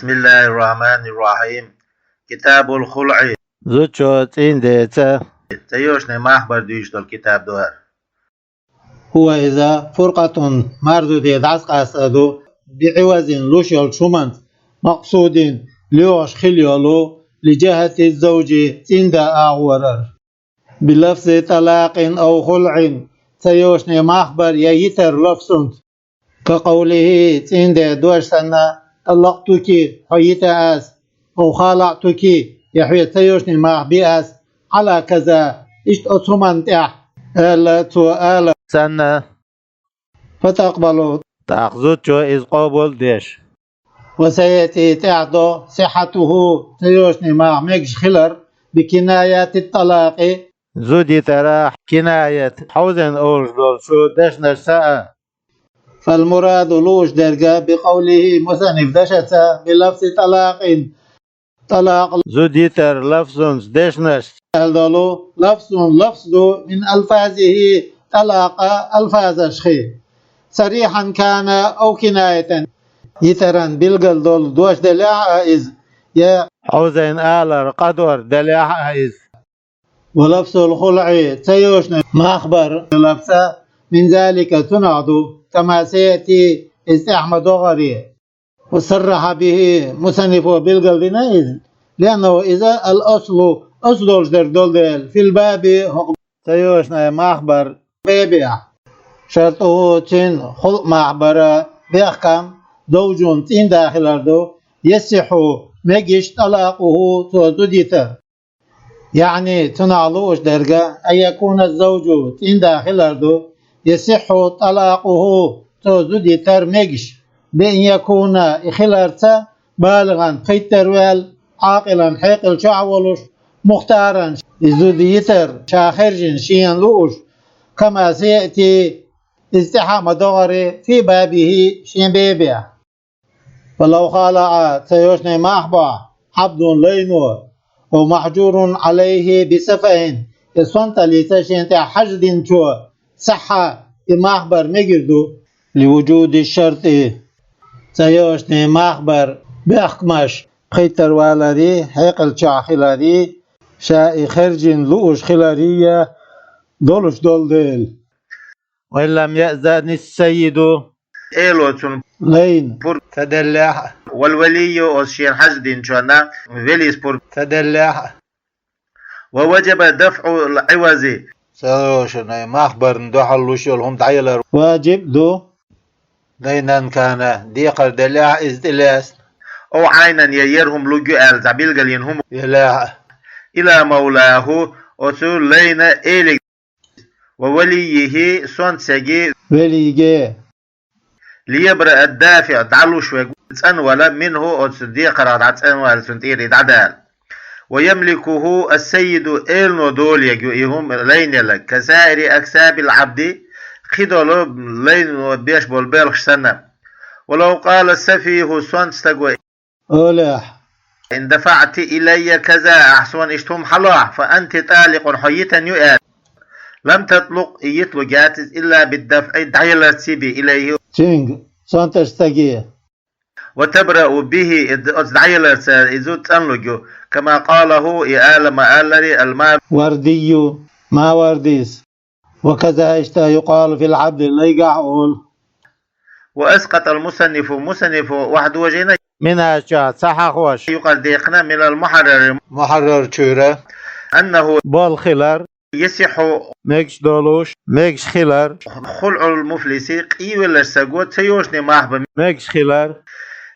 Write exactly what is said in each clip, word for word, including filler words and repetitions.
بسم الله الرحمن الرحيم. كتاب الخلع. Зудчо цӀийндеца. Ца йолча мах бар дуьйцуш долу китаб ду хӀара. هو иза فرقة, марзо де дӀасакъаста ду, بعوض, луш йолчу хӀуманца, مقصود, лоьхуш хила йолу, لجهة الزوج, цӀийнда агӀорара. بلفظ طلاق أو خلع, ца йолчу мах бар я йитар лафзунца. كقوله, цӀийнде дош санна, طلقتك, хьо йита ас, أو خالعتك, я хьоьца ца йолчу мах би ас, على كذا, иштта оцу хӀуманна тӀехь, аьлла, цо ала санна. فتقبل, тӀаккха зудчо иза къобал деш. وسيأتي, тӀаьхьа до, صحته, ца йолчу мах мегаш хилар, بكناية الطلاق, зуда йитаран кинаят, хьовзийна олуш долчу дешнашца а. فالمراد, лууш дерг, بقوله, мусанниф дашаца, بلفظ طلاق, тӀалакъ, зуда йитар лафзунца дешнашца аьлла долу, لفظ, лафз ду, من ألفاظه, тӀалакъан алфазашхий, صريحا كان أو كناية, йитаран билгал долу дош делахь а иза, я хьовзийна алар къадор делахь а иза. ولفظ الخلع, ца йолчу мах бар лафз, من ذلك, цунах ду, كما سيأتي, иза тӀаьхьа ма догӀаре. وصرح به, мусаннифо билгал дина иза, لأنه, иза, الأصل, аслу долуш дерг долу дела, في الباب, хӀокху ца йолчу мах бар бебехь. شرطه, цуьнан хулъ мах бара бехкам, زوج, цӀийнда хилар ду, يصح, мегаш, طلاقه, цо зуда йитар. يعني, цунах лууш дерг, أن يكون الزوج, цӀийнда хилар ду, يصح طلاقه, цо зуда йитар мегаш, بأن يكون, и хиларца, بالغا, пхийттара ваьлла, عاقلا, хьекъал чохь а волуш, مختارا, и зуда йитар ша хержина шена лууш, كما سيأتي, иза тӀаьхьа ма догӀаре, في بابه, шен бебехь. ولو خالع, ца йолчу мах бахь, عبد, лайно, ومحجور عليه بسفه, я сонталлица шен тӀехь хьаж динчо, صح, и мах бар мегар ду, لوجود الشرط, ца йолчу мах бар бехкамаш, пхийттара валарий, хьекъал чохь хиларий, ша и хержина лууш хиларий, я долуш долу дела. وإن لم يأذن السيد, эло цунна, лайна, пур ца деллехь а, والولي, оцу шена хьаж динчунна велис пур ца деллехь а. ووجب دفع العوض, ца йолчу мах барна дуьхьал луш йолу хӀума дӀаялар важиб ду, دينا كان, декхар деллехь а иза тӀелаьцна, أو عينا, я яра хӀума луьгу аьлла цхьа билгал йина хӀума елахь а, إلى مولاه, оцу лайна элига, ووليه, сонтаца, велиге, ليبرأ الدافع, дӀалуш верг цӀанвала, منه, оцу декхарах дӀа цӀанвала, цунна тӀера и дӀадала. ويملكه السيد, элано долу ерг ю и хӀума лайна елларг, كسائر أكساب العبد, кхидолу лайно беш болу белхаш санна. ولو قال السفيه, сонта стаго, олехь: إن دفعت إلي كذا, ахь суна иштта хӀума хьалохь, فأنت طالق, хьо йитан ю аьлла. لم تطلق, и йитлуг яц иза, إلا بالدفع, дӀаяларца бен, إليه, цуьнга, сонтачу стаге. وتبرأ به, и д-, оцу дӀаяларца иза цӀанлуг ю, كما قاله, и ала ма-аллара, الماوردي, Мавардис. وكذا, иштта, يقال في العبد, лайгахь а олу. وأسقط المصنف, мусаннифо охьадожийна, منهاج чохь ца хьахош, юкъара декхна, من المحرر, Мухьаррар чуьра, أنه, болу хилар, يصح, мегаш долуш, мегаш хилар, خلع المفلس, къийвеллачу стаго ца йолчу мах бан мегаш хилар,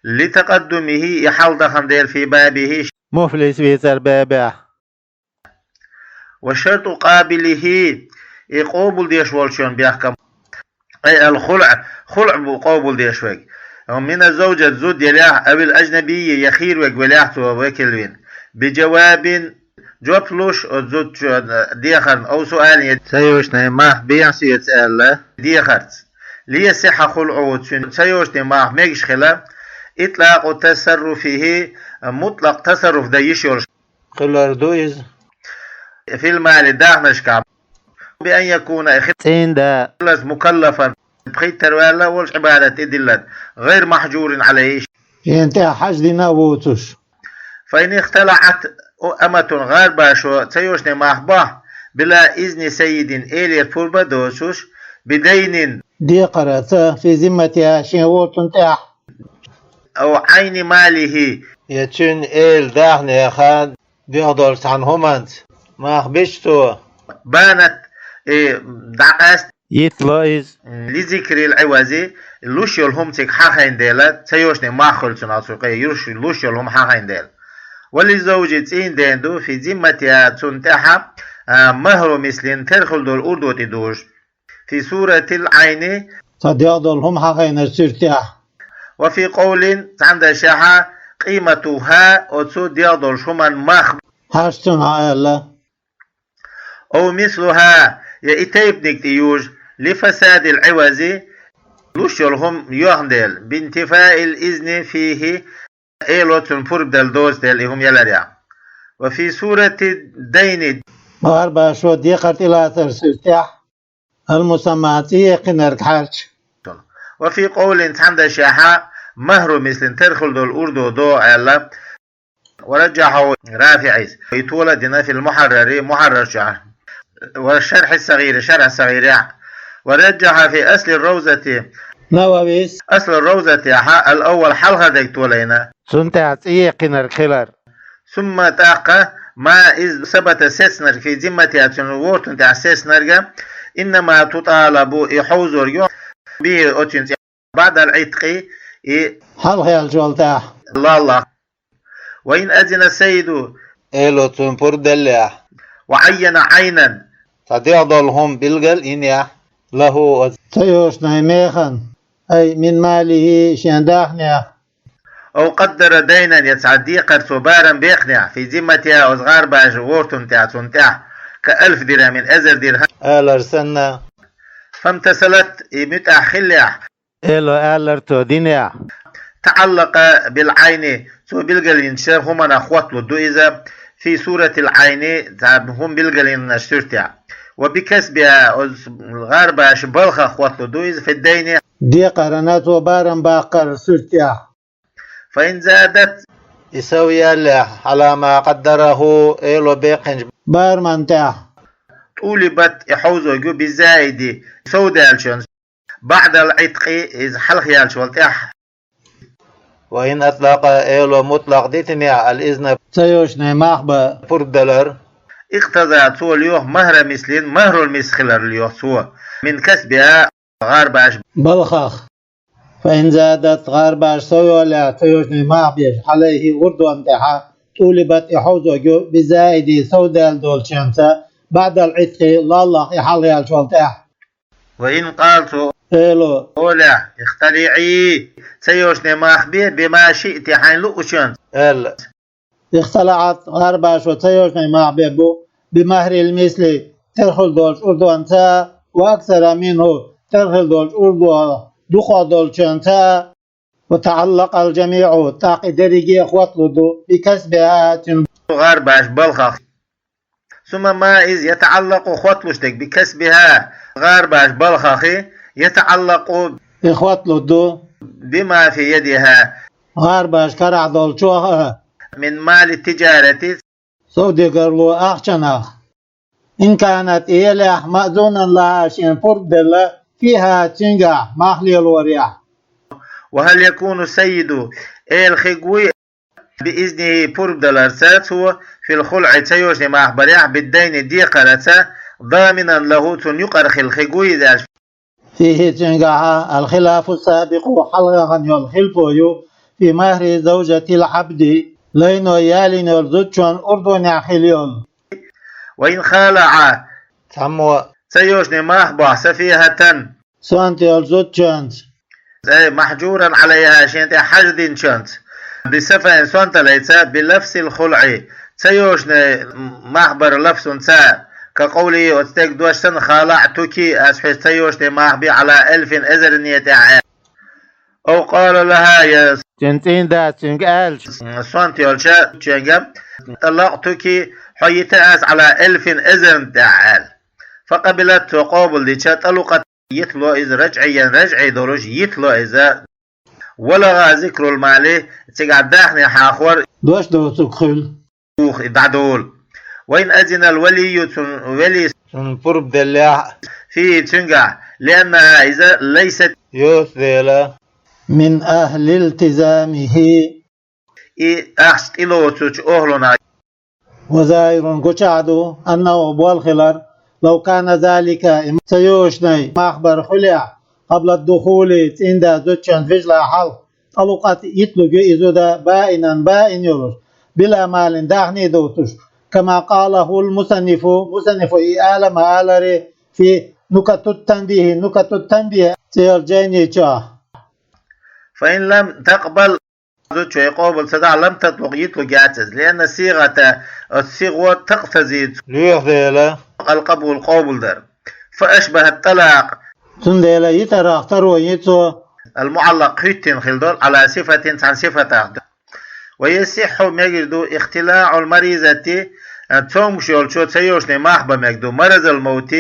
لتقدمه, и хьалдахана дела, في بابه, муфлис вийцар бебехь. وشرط قابله, и къобалдеш волчун бехкам, أي الخلع, хулъ бу къобалдеш верг, من الزوجة, зуда елехь, أو الأجنبية, я хийра верг велехь, цо векал вина, بجواب, жоп луш оцу зудчун дехарна, أو سؤال, я ца йолчу мах бехьа соьца аьлла дехарца. ليصح خلعه, цуьнан ца йолчу мах мегаш хила, إطلاق تصرفه, мутлакъ тасарруф дан йиш йолуш хилар ду иза. في المال, дахнашкахь, بأن يكون, цӀийнда, مكلفا, пхийттара ваьлла а волуш, Ӏибадат тӀедиллина, غير محجور عليه, Шен тӀехь хьаждина а воцуш. فإن اختلعت أمة, гӀарбашо ца йошане мах бохь, بلا إذن سيد, элера пурба а доцуш, بدين, декхарца, في ذمتها, шен вортун тӀехь, أو عين ماله, я цуьнан эла даьхнеха дуьхьал долчу цхьана хӀуманца мах бича цо, بانت, и дӀакъаьста, йитло иза, لذكر العوض, луш йолу хӀума цига хьахийна дела, ца йошане мах хуьлу цунах цу кхе, юш луш йолу хӀума хьахийна дела. وللزوج, цӀийнан дена ду, في ذمتها, цунна тӀаьхьа, а, مهر مثل, тера хила долу урдо тӀедужу. في صورة العين, цхьа дегӀ долу хӀума хьахийнарг суьртехь. وفي قول, цхьана дашехьа, قيمتها, оцу дегӀ долуш хӀуман мах, хьажа цунах аьлла. أو مثلها, я и тайпаниг тӀе южу, لفساد العوض, луш йолу хӀума йоьхна дела, بانتفاء الإذن فيه, эло цунна пурба дала доцу дела и хӀума яларехь. وفي صورة الدين, гӀарбашо декхар тӀелацар суьртехь, المسمى, цӀе яьккхинарг хьарча. وفي قول, цхьана дашехьа, مهر مثل, тера хила долу урдо догӀу аьлла. ورجحه الرافعي, и тола а дина في المحرر, Мухьаррар чохь, والشرح الصغير, Шархь СагӀирехь, ورجح في أصل الروضة, Нававис, أصل الروضة тӀехьа, الأول, хьалхара дерг толайна, цунна тӀехь цӀе яьккхинарг хилар. ثم, тӀаккха, ما, иза, ثبت, сецнарг, في ذمتها, цуьнан вортун тӀехь сецнарг, إنما تطالب, и хьовзор ю, به, оцуьнан цӀе, بعد العتق, и хьалхаяьллачул тӀаьхьа, лаллах. وإن أذن السيد, эло цунна пурба деллехь, وعين عينا, цхьа дегӀ долу хӀума билгал а йинехь, له, оцу ца йошанай механа, أي من ماله, шен даьхнех, أو قدر دينا, я цхьа декхар цо барам бекхнехь, في ذمتها, оцу гӀарбаша вортун тӀехь, цунна тӀехь, كألف درهم, эзар дирхам, алар санна. فامتثلت, и муьтӀахь хиллехь, эло аьлларг цо динехь, تعلق بالعين, цо билгалйинчу хӀуманах хотталур ду иза, في صورة العين, цхьа хӀума билгалйинарш суьртехь. وبكسبها, оцу гӀарбаша балхах хотталур ду иза, في الدين, декхарна цо барам баккхар суьртехь. فإن زادت, и сов яьллехь, على ما قدره, эло бекхинчу барамна тӀехь, طولبت, и хьовзор ю, بالزائد, сов даьллачунца, بعد العتق, иза хьалхаяьллачул тӀаьхьа. وإن أطلق, эло мутлакъ дитинехь, الإذن, ца йошанай мах бан пурба далар, اقتضى, цо лоьху مهر مثل, مهر المثل хилар лоьху цо, من كسبها, гӀарбаша балхах. فإن زادت, гӀарбаша сов йоллехь, ца йошанай мах беш, عليه, урдонна тӀехьа, طولبت, и хьовзор ю, بالزائد, сов даьлла долчунца, بعد العتق, лаллах, и хьалхаяьллачул тӀаьхьа. وإن قال, цо эло олехь, اختلعي, ца йошанай мах бе, بما شئت, хьайна луучунца, аьлла. اختلعت, гӀарбашо ца йошанай мах бе бу, بمهر المثل, тера хила долчу урдонца, وأكثر منه, тера хила долчу урдонах дукхах долчунца, وتعلق الجميع, тӀаккха и дерриге а хотталур ду, بكسبها, цуьнан, гӀарбаша балхах. ثم ما, иза, يتعلق, хотталуш дерг, بكسبها, гӀарбаша балхах, يتعلق, и хотталур ду, بما في يدها, гӀарбаша карахь долчух а, من مال التجارة, совдегарло ахчанах. إن كانت, и елехь, مأذونا لها, шена пурба делла, فيها, цуьнгахь, мах лелорехь. وهل يكون السيد, эла хиг вуй, بإذنه, пурба даларца цо, في الخلع, ца йошанай мах барехь, بالدين, декхарца, ضامنا له, цунна юкъара хилла хиг вуй иза аьлча, فيه, цуьнгахьа, الخلاف السابق, хьалха яхана йолу хилафо ю, في مهر زوجة العبد, лайно ялийна йолу зудчун урдонехь хила йолу. وإن خالع, цхьаммо ца йошанай мах бохь, سفيهة, сонта йолу зудчунца, أي محجورا عليها, шена тӀе хьажа динчунца, بسفه, сонталлица, بلفظ الخلع, ца йошанай мах бара лафзунца, كقوله, оцу стеган дош санна, خالعتك, ас хьоьца ца йошанай мах би, على ألف, эзарне тӀехь аьлла. أو قال لها, я цуьнан цӀийнда цуьнга аьлча, сонта йолча зудчуьнга, طلقتك, хьо йита ас, على ألف, эзарна тӀехь аьлла. فقبلت, цо къобалдича, طلقت, йитало иза, رجعيا, ражӀий долуш йитало иза. ولغى ذكر المال, цигахь даьхни хьахор дош доцург хуьлу. Ух, и дӀадолу. وإن أذن الولي, цуьнан вели цунна пурба деллехь, فيه, цуьнгахь, لأنها, иза, ليست, йоцу дела, من أهل التزامه, и ахча тӀелоцучу охӀлунах. وظاهر, гучахь ду, أنه, болх хилар, لو كان ذلك, и ца йоьшнай мах бар хуьлехь, قبل الدخول, цӀийнда зудчунна хьежалехь хьалха, طلقت, йитлуг ю и зуда, بائنا, баин йолуш, بلا مال, даьхни а доцуш, كما قاله المصنف, мусаннифо и ала ма-аллара, في نكت التنبيه, نكت التنبيه цӀе йолчу жайни чохь. فإن لم تقبل, зудчо и къобал ца дахь, لم تطلق, йитлуг яц иза, لأن الصيغة, оцу сигӀо, تقتضي, лоьху дела, القبول, къобалдар. فأشبه الطلاق, цундела йитарх таро йи цо, المعلق, хӀоьттина хилла долу, على صفة, цхьана сифатах. ويصح, мегар ду, اختلاع المريضة, цомгуш йолчо ца йоьшнай мах бан мега ду, مرض الموت,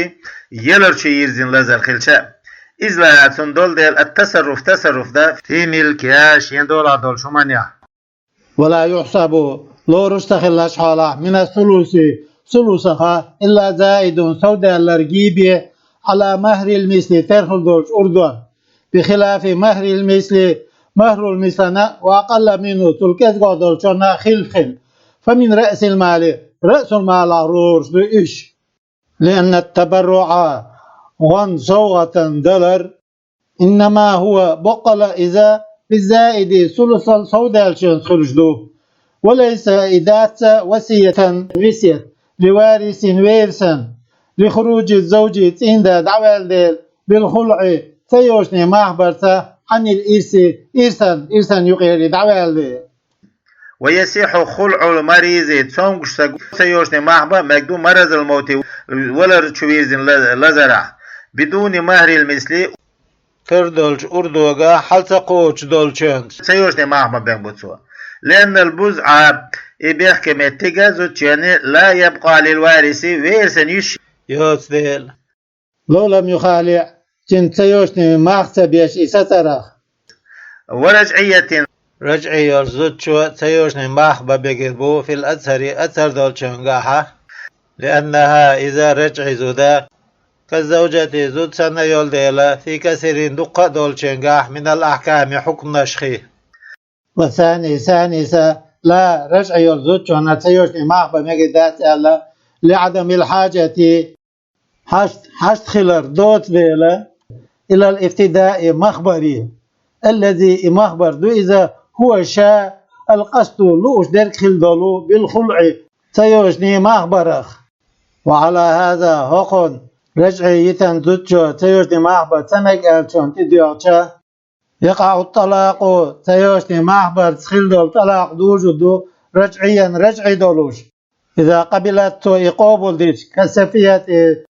яларчу йирзина лазар хилча. إذ لها, цунна долу дела, التصرف, тасарруф дан, في ملكها, шен долахь долчу хӀуманехь. ولا يحسب, лоруш ца хиллачу хьолахь, من الثلث, сулусах, إلا زائد, совдаьлларг бен, على مهر المثل, тера хилла долчу урдонна, بخلاف مهر المثل, مهر المثل, وأقل منه, цул кӀезиг долчунна хилла хилла. فمن رأس المال, رأس المال-ах лоруш ду уьш. لأن التبرع, гӀо совгӀатана далар, إنما هو, боккъала иза, بالزائد, сулусал совдаьллачуьнца хуьлуш ду. وليس, и дац, وصية, весет, لوارث, вересана, لخروج الزوج, цӀийнда дӀаваьлла дела, بالخلع, ца йоьшнай мах барца, عن الإرث, ирсан, ирсан юкъера дӀаваьлла дела. ويصح خلع المريض, цомгуш стаг ца йоьшнай мах бан мега ду, مرض الموت, валар чу вирзина ла-, лазарахь, بدون مهر المثل, тера долчу урдога хьал ца кхочуш долчуьнца ца йоьшнай мах бан мега бу цо. لأن البضع, и бехке меттиг, зудчунна, لا يبقى للوارث, вересана йиш йоцу дела. لو لم يخالع, цуьнца ца йоьшнай мах ца беш и сацарах. ورجعية, ражӀий йолчу зудчо ца йоьшнай мах бан мегар бу, في الأظهر, азхӀар долчуьнгахь, لأنها, иза, ражӀий зуда, كالزوجة, зуда санна йолу дела, في كثير, дуккха а долчуьнгахь, من الأحكام, хьукманашхий. والثاني, санийса, لا, ражӀий йолу зудчунна ца йоьшнай мах бан мегар дац аьлла, لعدم الحاجة, хьашт, хьашт хилар доцу дела, إلى الابتداء, мах баре, الذي, и мах бар ду иза, هو, ша, القصد, лууш дерг хилла долу, بالخلع, ца йоьшнай мах барах. وعلى هذا, хӀокхунна, ражӀий йитина зудчо ца йоьшнай мах бан ца мега аьллачунна тӀедоьгӀча, يقع الطلاق, ца йоьшнай мах барца хилла долу тӀалакъ дужур ду, رجعيا, ражӀий долуш. إذا قبلت, цо и къобалдича, كالصفية,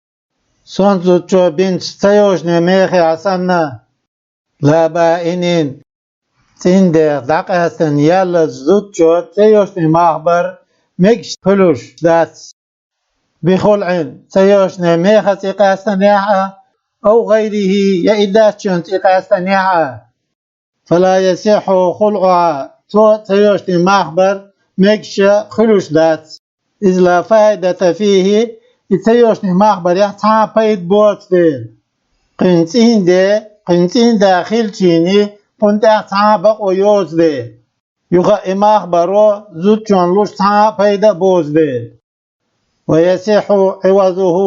сонта зудчо бинчу ца йоьшнай мехехь санна, لا بائن, цӀийнда дӀакъаьстина яьллачу зудчо ца йоьшнай мах бар мегаш хуьлуш дац. بخلع, ца йоьшнай мехаца и къаьстанехь а, أو غيره, я и даьччунца и къаьстанехь а. فلا يصح خلعها, цо ца йоьшнай мах бар мегаш хуьлуш дац. إذ لا فائدة فيه, и ца йоьшнай мах барехь цхьа а пайда боцу дела. Кхин цӀийнда, кхин цӀийнда хилчийна, кхунна тӀехь цхьа а бакъо йоцу дела. Юха и мах баро зудчунна луш цхьа а пайда а боцу дела. ويصح عوضه,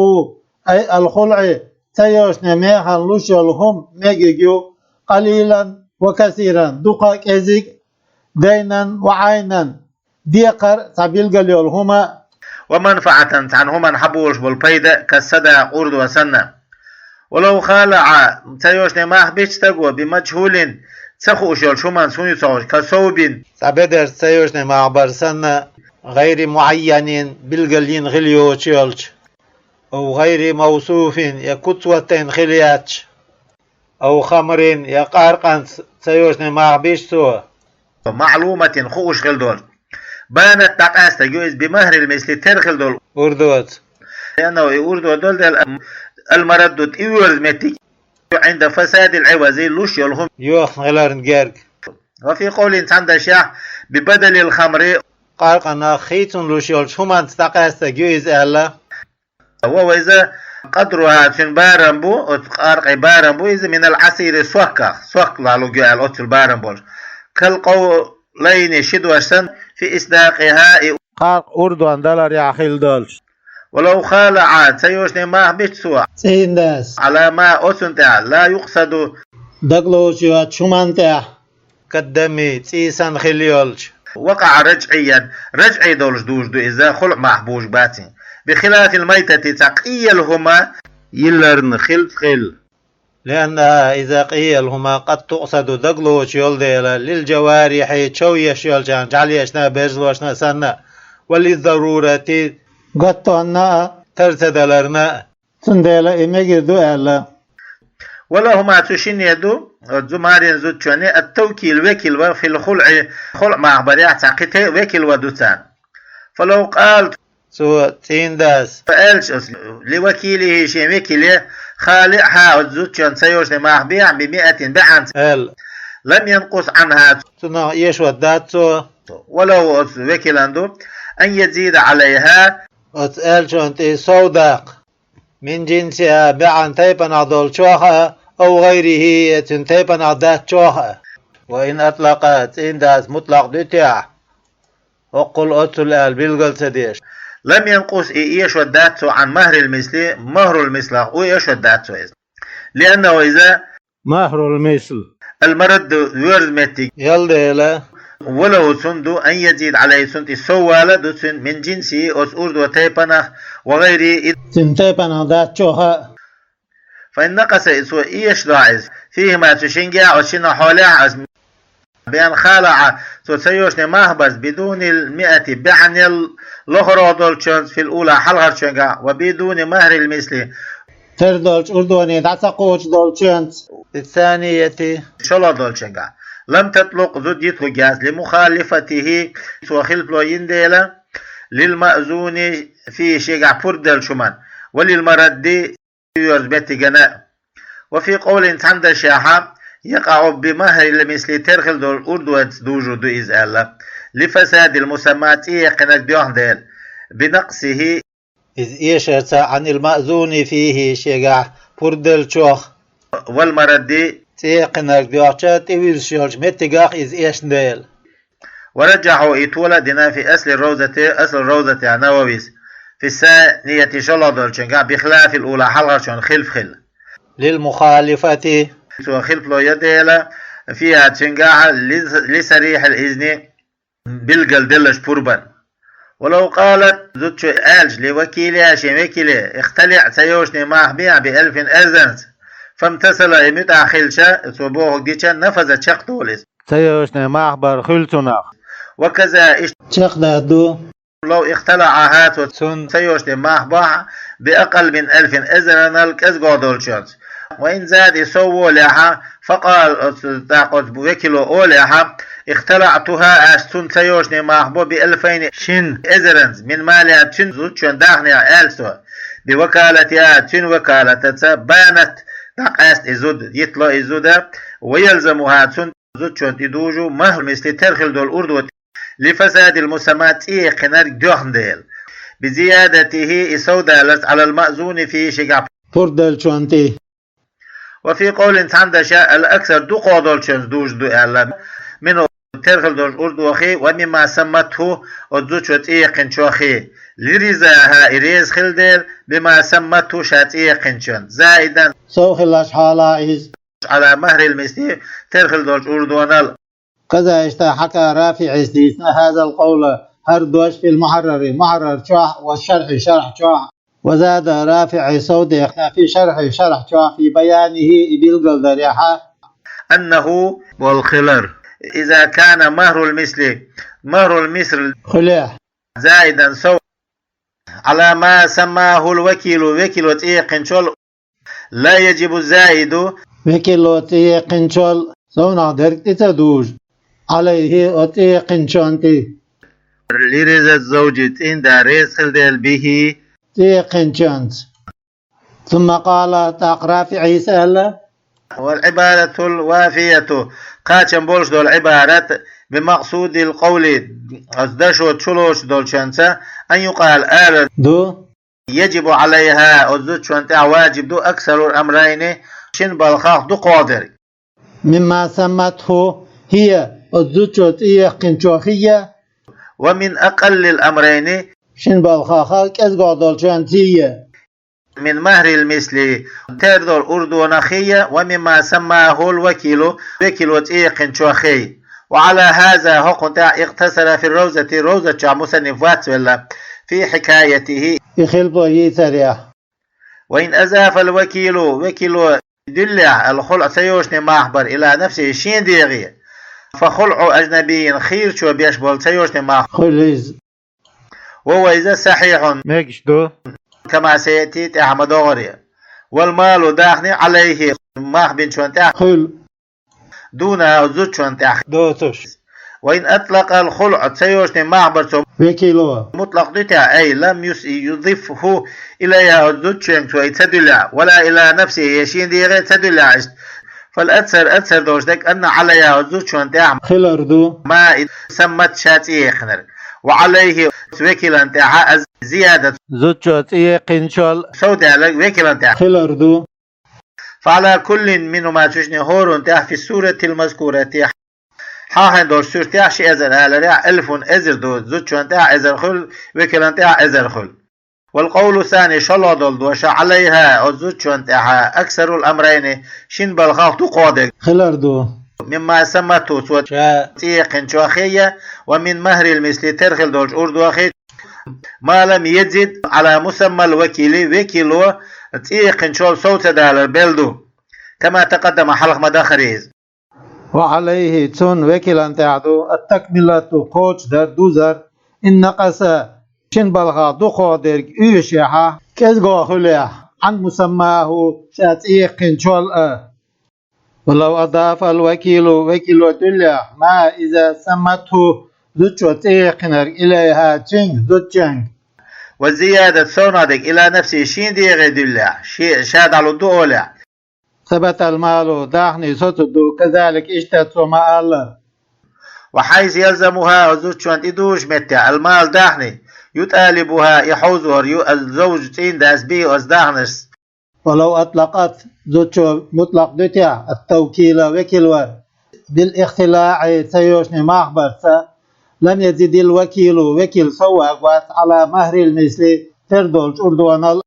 أي الخلع, ца йоьшнай механа луш йолу хӀума мегиг ю, قليلا وكثيرا, дукха а, кӀезиг а, دينا وعينا, декхар а, цхьа билгал йолу хӀума а, ومنفعة, цхьана хӀуманна хьаболуш болу пайда а, كالصداق, урдо санна. ولو خالع, ца йоьшнай мах бича стага, بمجهول, ца хууш йолчу хӀуманца, хӀун ю ца хууш, كثوب, цхьа бедарца ца йоьшнай мах бар санна, غير معين, билгал йина хила йоцуш йолчу, أو غير موصوف, я куц ваттийна хила яцча, أو خمر, я къаркъанца ца йоьшнай мах бича цо, معلومة, хууш хила долу. بانت, дӀакъаьстаг ю иза, بمهر المثل, тера хила долу урдоца. لأنه, и урдо долу дела, المرد, тӀеоьрзу меттиг, عند فساد العوض, луш йолу хӀума йохна хиларна герга. وفي قول цхьана дашехь ببدل الخمر къаркъанах хийцалуш йолчу хӀуманца дӀакъаьстаг ю иза аьлла. وهو иза قدرها цуьнан барам бу, оцу къаркъин барам бу иза من العصير сокках, сок луг ю аьлла оццул барам болуш. كالقولين ши дош санна في إصداقها и къаркъа урдон даларехь хилла долчу. ولو خالع ца йошане мах бича цо, цӀийнан дас, على ما оцунна тӀехь, لا يقصد дагалоцуш йоцучу хӀуманна тӀехь, كالدم цӀий санна хилла йолчу. وقع رجعيا ражъий долуш дужуш ду иза, хулъ мах бужуш бац. بخلاف الميتة цхьа къелла хӀума йилларна хилла хилла. لأنها иза къелла хӀума قد تقصد дагалоцуш йолу дела, للجوارح чов еш йолчарна, жӀаьлешна, берзалошна санна, وللضرورة готтонна а, тар ца даларна а. Цундела и мегар ду аьлла. ولهما цу шинне ду, зу-, марин зудчунна, التوكيل векал ван في الخلع хулъ мах барехь цхьа кхин тӀе векал ван ду царна. فلو قال цо, цӀийнан дас, аьлча оцу لوكيله шен векале, خالعها оцу зудчунна ца йошане мах бехьа, بمائة баьӀанца аьлла, لم ينقص عنها цунах эшот дац цо. ولو оцу векалан ду, أن يزيد عليها оцу аьллачунна тӀе сов даккха, من جنسها баьӀан тайпанах долчух а, أو غيره я цуьнан тайпанах дац чух а. وإن أطلق цӀийнан дас мутлакъ дуьтехь, хӀоккхул оццул аьлла билгал ца деш, لم ينقص и эшот дац цо عن مهر المثل, مهر المثلах у эшот дац цо иза. لأنه иза مهر المثل المرد воьрзу меттиг яла дела, وله цунна ду أن يزيد عليه цунна тӀе сов вала ду цуьнан من جنسه оцу урдо тайпанах, وغيره и цуьнан тайпанах дац чух а. فإن نقص и цо эшадахь иза, فيهما цу шингехь оцу шиннан хьолехь а, بأن خالع цо ца йошане мах база, بدون المائة баьӀанел лохаргӀа долчуьнца, في الأولى хьалхарчуьнгахь, وبدون مهر المثل тера долчу урдоне дӀа ца кхочуш долчуьнца, في الثانية шолгӀа долчуьнгахь, لم تطلق зуда йитлуг яц, لمخالفته цо хилпало йина дела, للمأذون فيه шегахь пурба деллачу хӀуманна, وللمرد воьрзу меттигана а. وفي قول цхьана дашехь, يقع بمهر المثل тера хилла долу урдоца дужур ду иза аьлла, لفساد المسمى цӀе яьккхинарг доьхна дела, بنقصه иза эшарца عن المأذون فيه шегахь пурба деллачух, والمرد цӀе яьккхинарг доьхча тӀевуьзуш йолчу меттигах иза эшна дела. ورجحه и тола а дина في أصل الروضة, أصل الروضة Нававис, في الثانية шолгӀа долчуьнгахь, بخلاف الأولى хьалхарчунна хилф хилла. للمخالفة цо хилфло ян дела, فيها цуьнгахь, لص-, لصريح الإذن билггал деллачу пурбан. ولو قالت зудчо аьлча, لوكيلها шен векале, اختلع ца йошане мах бехьа, بألف эзарца, فامتثل и муьтӀахь хилча, цо бохург дича, نفذ чекхдолу иза. Ца йошане мах бар хуьлу цунах. وكذا иштта чекхдаьдда ду, لو اختلعها цо цунна ца йошане мах бахь, بأقل من ألف эзарнал кӀезгӀа долчуьнца. وإن زاد и сов волехьа, فقال оцу, тӀаккха оцу векало олехьа, اختلعتها ас цунна ца йошане мах бо, بألفين шина эзарнца, من مالها цуьнан зудчун дахнехь аьлла со, بوكالتها цуьнан вакалатаца, بانت дӀакъаьста и зуда, йитло и зуда, ويلزمها цунна зудчунна тӀедужу مهر المثل тера хилла долу урдо, لفساد المسمى цӀе яьккхинарг доьхна дела, بزيادته и сов даларца, على المأذون فيه шегахь пурба деллачунна тӀе. وفي قول цхьана дашехь, الأكثر дукхох долчуьнца дужур ду аьлла, منه тера хилла долчу урдохи, ومما سمته оцу зудчо цӀе яьккхинчохи, لرضاها и реза хилла дела, بما سمته ша цӀе яьккхинчунна, زائدا сов хиллачу хьолахь иза, على مهر المثل тера хилла долчу урдонал. كذا иштта حكى رافعيس дийцина هذا القول хӀара дош في المحرر мухьаррар чохь, والشرح шархь чохь. وزاد رافعي сов дехна في الشرح шархь чохь, في بيانه и билгалдарехьа, أنه болу хилар, إذا كان مهر المثل مهر المثل хуьлехь, زائدا сов, على ما سماه الوكيل векало цӀе яьккхинчул, لا يجب الزائد векало цӀе яьккхинчул совнах дерг тӀе ца дужу, عليه оцу цӀе яьккхинчунна тӀе, لرضا الزوج цӀийнан да реза хилла дела, به цӀе яьккхинчунца. ثم قال тӀаккха РафиӀис аьлла: والعبارة الوافية кхачам болуш долу Ӏибарат, бимакъсудил къавли, оцу дашо чулоцуш долчуьнца, ан юкъала ала ду, яжибу Ӏалайха, оцу зудчунна тӀехь важиб ду аксарул амрайни, шина балхах дукхох дерг. Мимма самматху хӀия, оцу зудчо цӀе яьккхинчо хия, ва мин акъаллил амрайни, шина балхах кӀезгох долчуьнца хия, мин махрил мисли, тера долу урдонах хия, ва мимма саммахул вакилу, векило цӀе яьккхинчо хия. Ва Ӏала хаза, хӀокхунна тӀехь икътасара фи равзати, равзат чохь мусанниф вац велла, фи хьикаятихи, и хилпо йийцарехь. Ва ин азафал вакилу, векило дуьллехь, ал хулъа, ца йолчу махбар, ила нафсихи, шен дегӀе, фа хулъу ажнабийин, хийрачо беш болу ца йолчу мах хуьлу иза. Ва вайза сахьихьун, мегаш ду, кама саяти, тӀаьхьа ма догӀаре. Вал малу, дахни, Ӏалайхи, мах бинчунна тӀехь хуьлу, дуна, зудчунна тӀехь доцуш. Ва ин атлакъал хулъа, ца йолчу махбар цо, векило, мутлакъ дуьтехь, ай лам юс юдифху илайха, зудчуьнга цо и ца дуьллехь, вала ила нафсихи, я шен дегӀе ца дуьллехь иштта, фал аксар, аксар долуш дерг, анна Ӏалайха, зудчунна тӀехь хилар ду, ма и саммат, ша цӀе яьккхинарг, ва Ӏалайхи, векилан тӀехь аз зиядат, зудчо цӀе яьккхинчул сов даьлларг векилан тӀехь хилар ду. Фа Ӏала куллин минхума, цуьнан хӀоранна тӀехь, фи суратил мазкурати, хьахийна долчу суьртехь, ши эзар аларехь, алфун, эзар ду, зудчунна тӀехь эзар хуьлу, векилан тӀехь эзар хуьлу. Вал къавлу сани, шолгӀа долу дош, Ӏалайха, оцу зудчунна тӀехь, аксарул амрайни, шина балхах дукхох дерг хилар ду. Мимма самматху, цо ша цӀе яьккхинчо хия, ва мин махрил мисли, тера хилла долчу урдо хи, ма лам язид Ӏала мусаммал вакили, векило цӀе яьккхинчул сов ца далар бел ду. Кама такъаддама, хьалха ма дахара иза. Ва Ӏалайхи, цунна, векилан тӀехь ду, ат-такмилату, кхочушдар, дузар, ин накъаса, шина балхах дукхох дерг оьшуш яхь, кӀезгох хуьлу яхь, Ӏан мусаммаху, ша цӀе яьккхинчул а. Ва лав адафал вакилу, векило дуьллехь, ма иза самматху, зудчо цӀе яьккхинарг, илайха, цуьнга, зудчуьнга, ва зиядат, совнах дерг, ила нафсихи, шен дегӀе дуьллехь, ше, ша дӀалур ду олехь, сабатал малу, дахни соцур ду, казалика, иштта цо ма-аллара. Ва хьайсу ялзамуха, оцу зудчунна тӀедужучу меттехь, ал мал, дахни, юталибуха, и хьовзор ю, аз завжу, цӀийнан дас, бихи, оцу дахнашца. Ва лав атлакъат, зудчо мутлакъ дуьтехь, ат-тавкила, векилвар, бил ихтилаӀи, ца йолчу махбарца, лам язидил вакилу, векил сов вагӀа вац, Ӏала махрил мисли, тера долчу урдонал.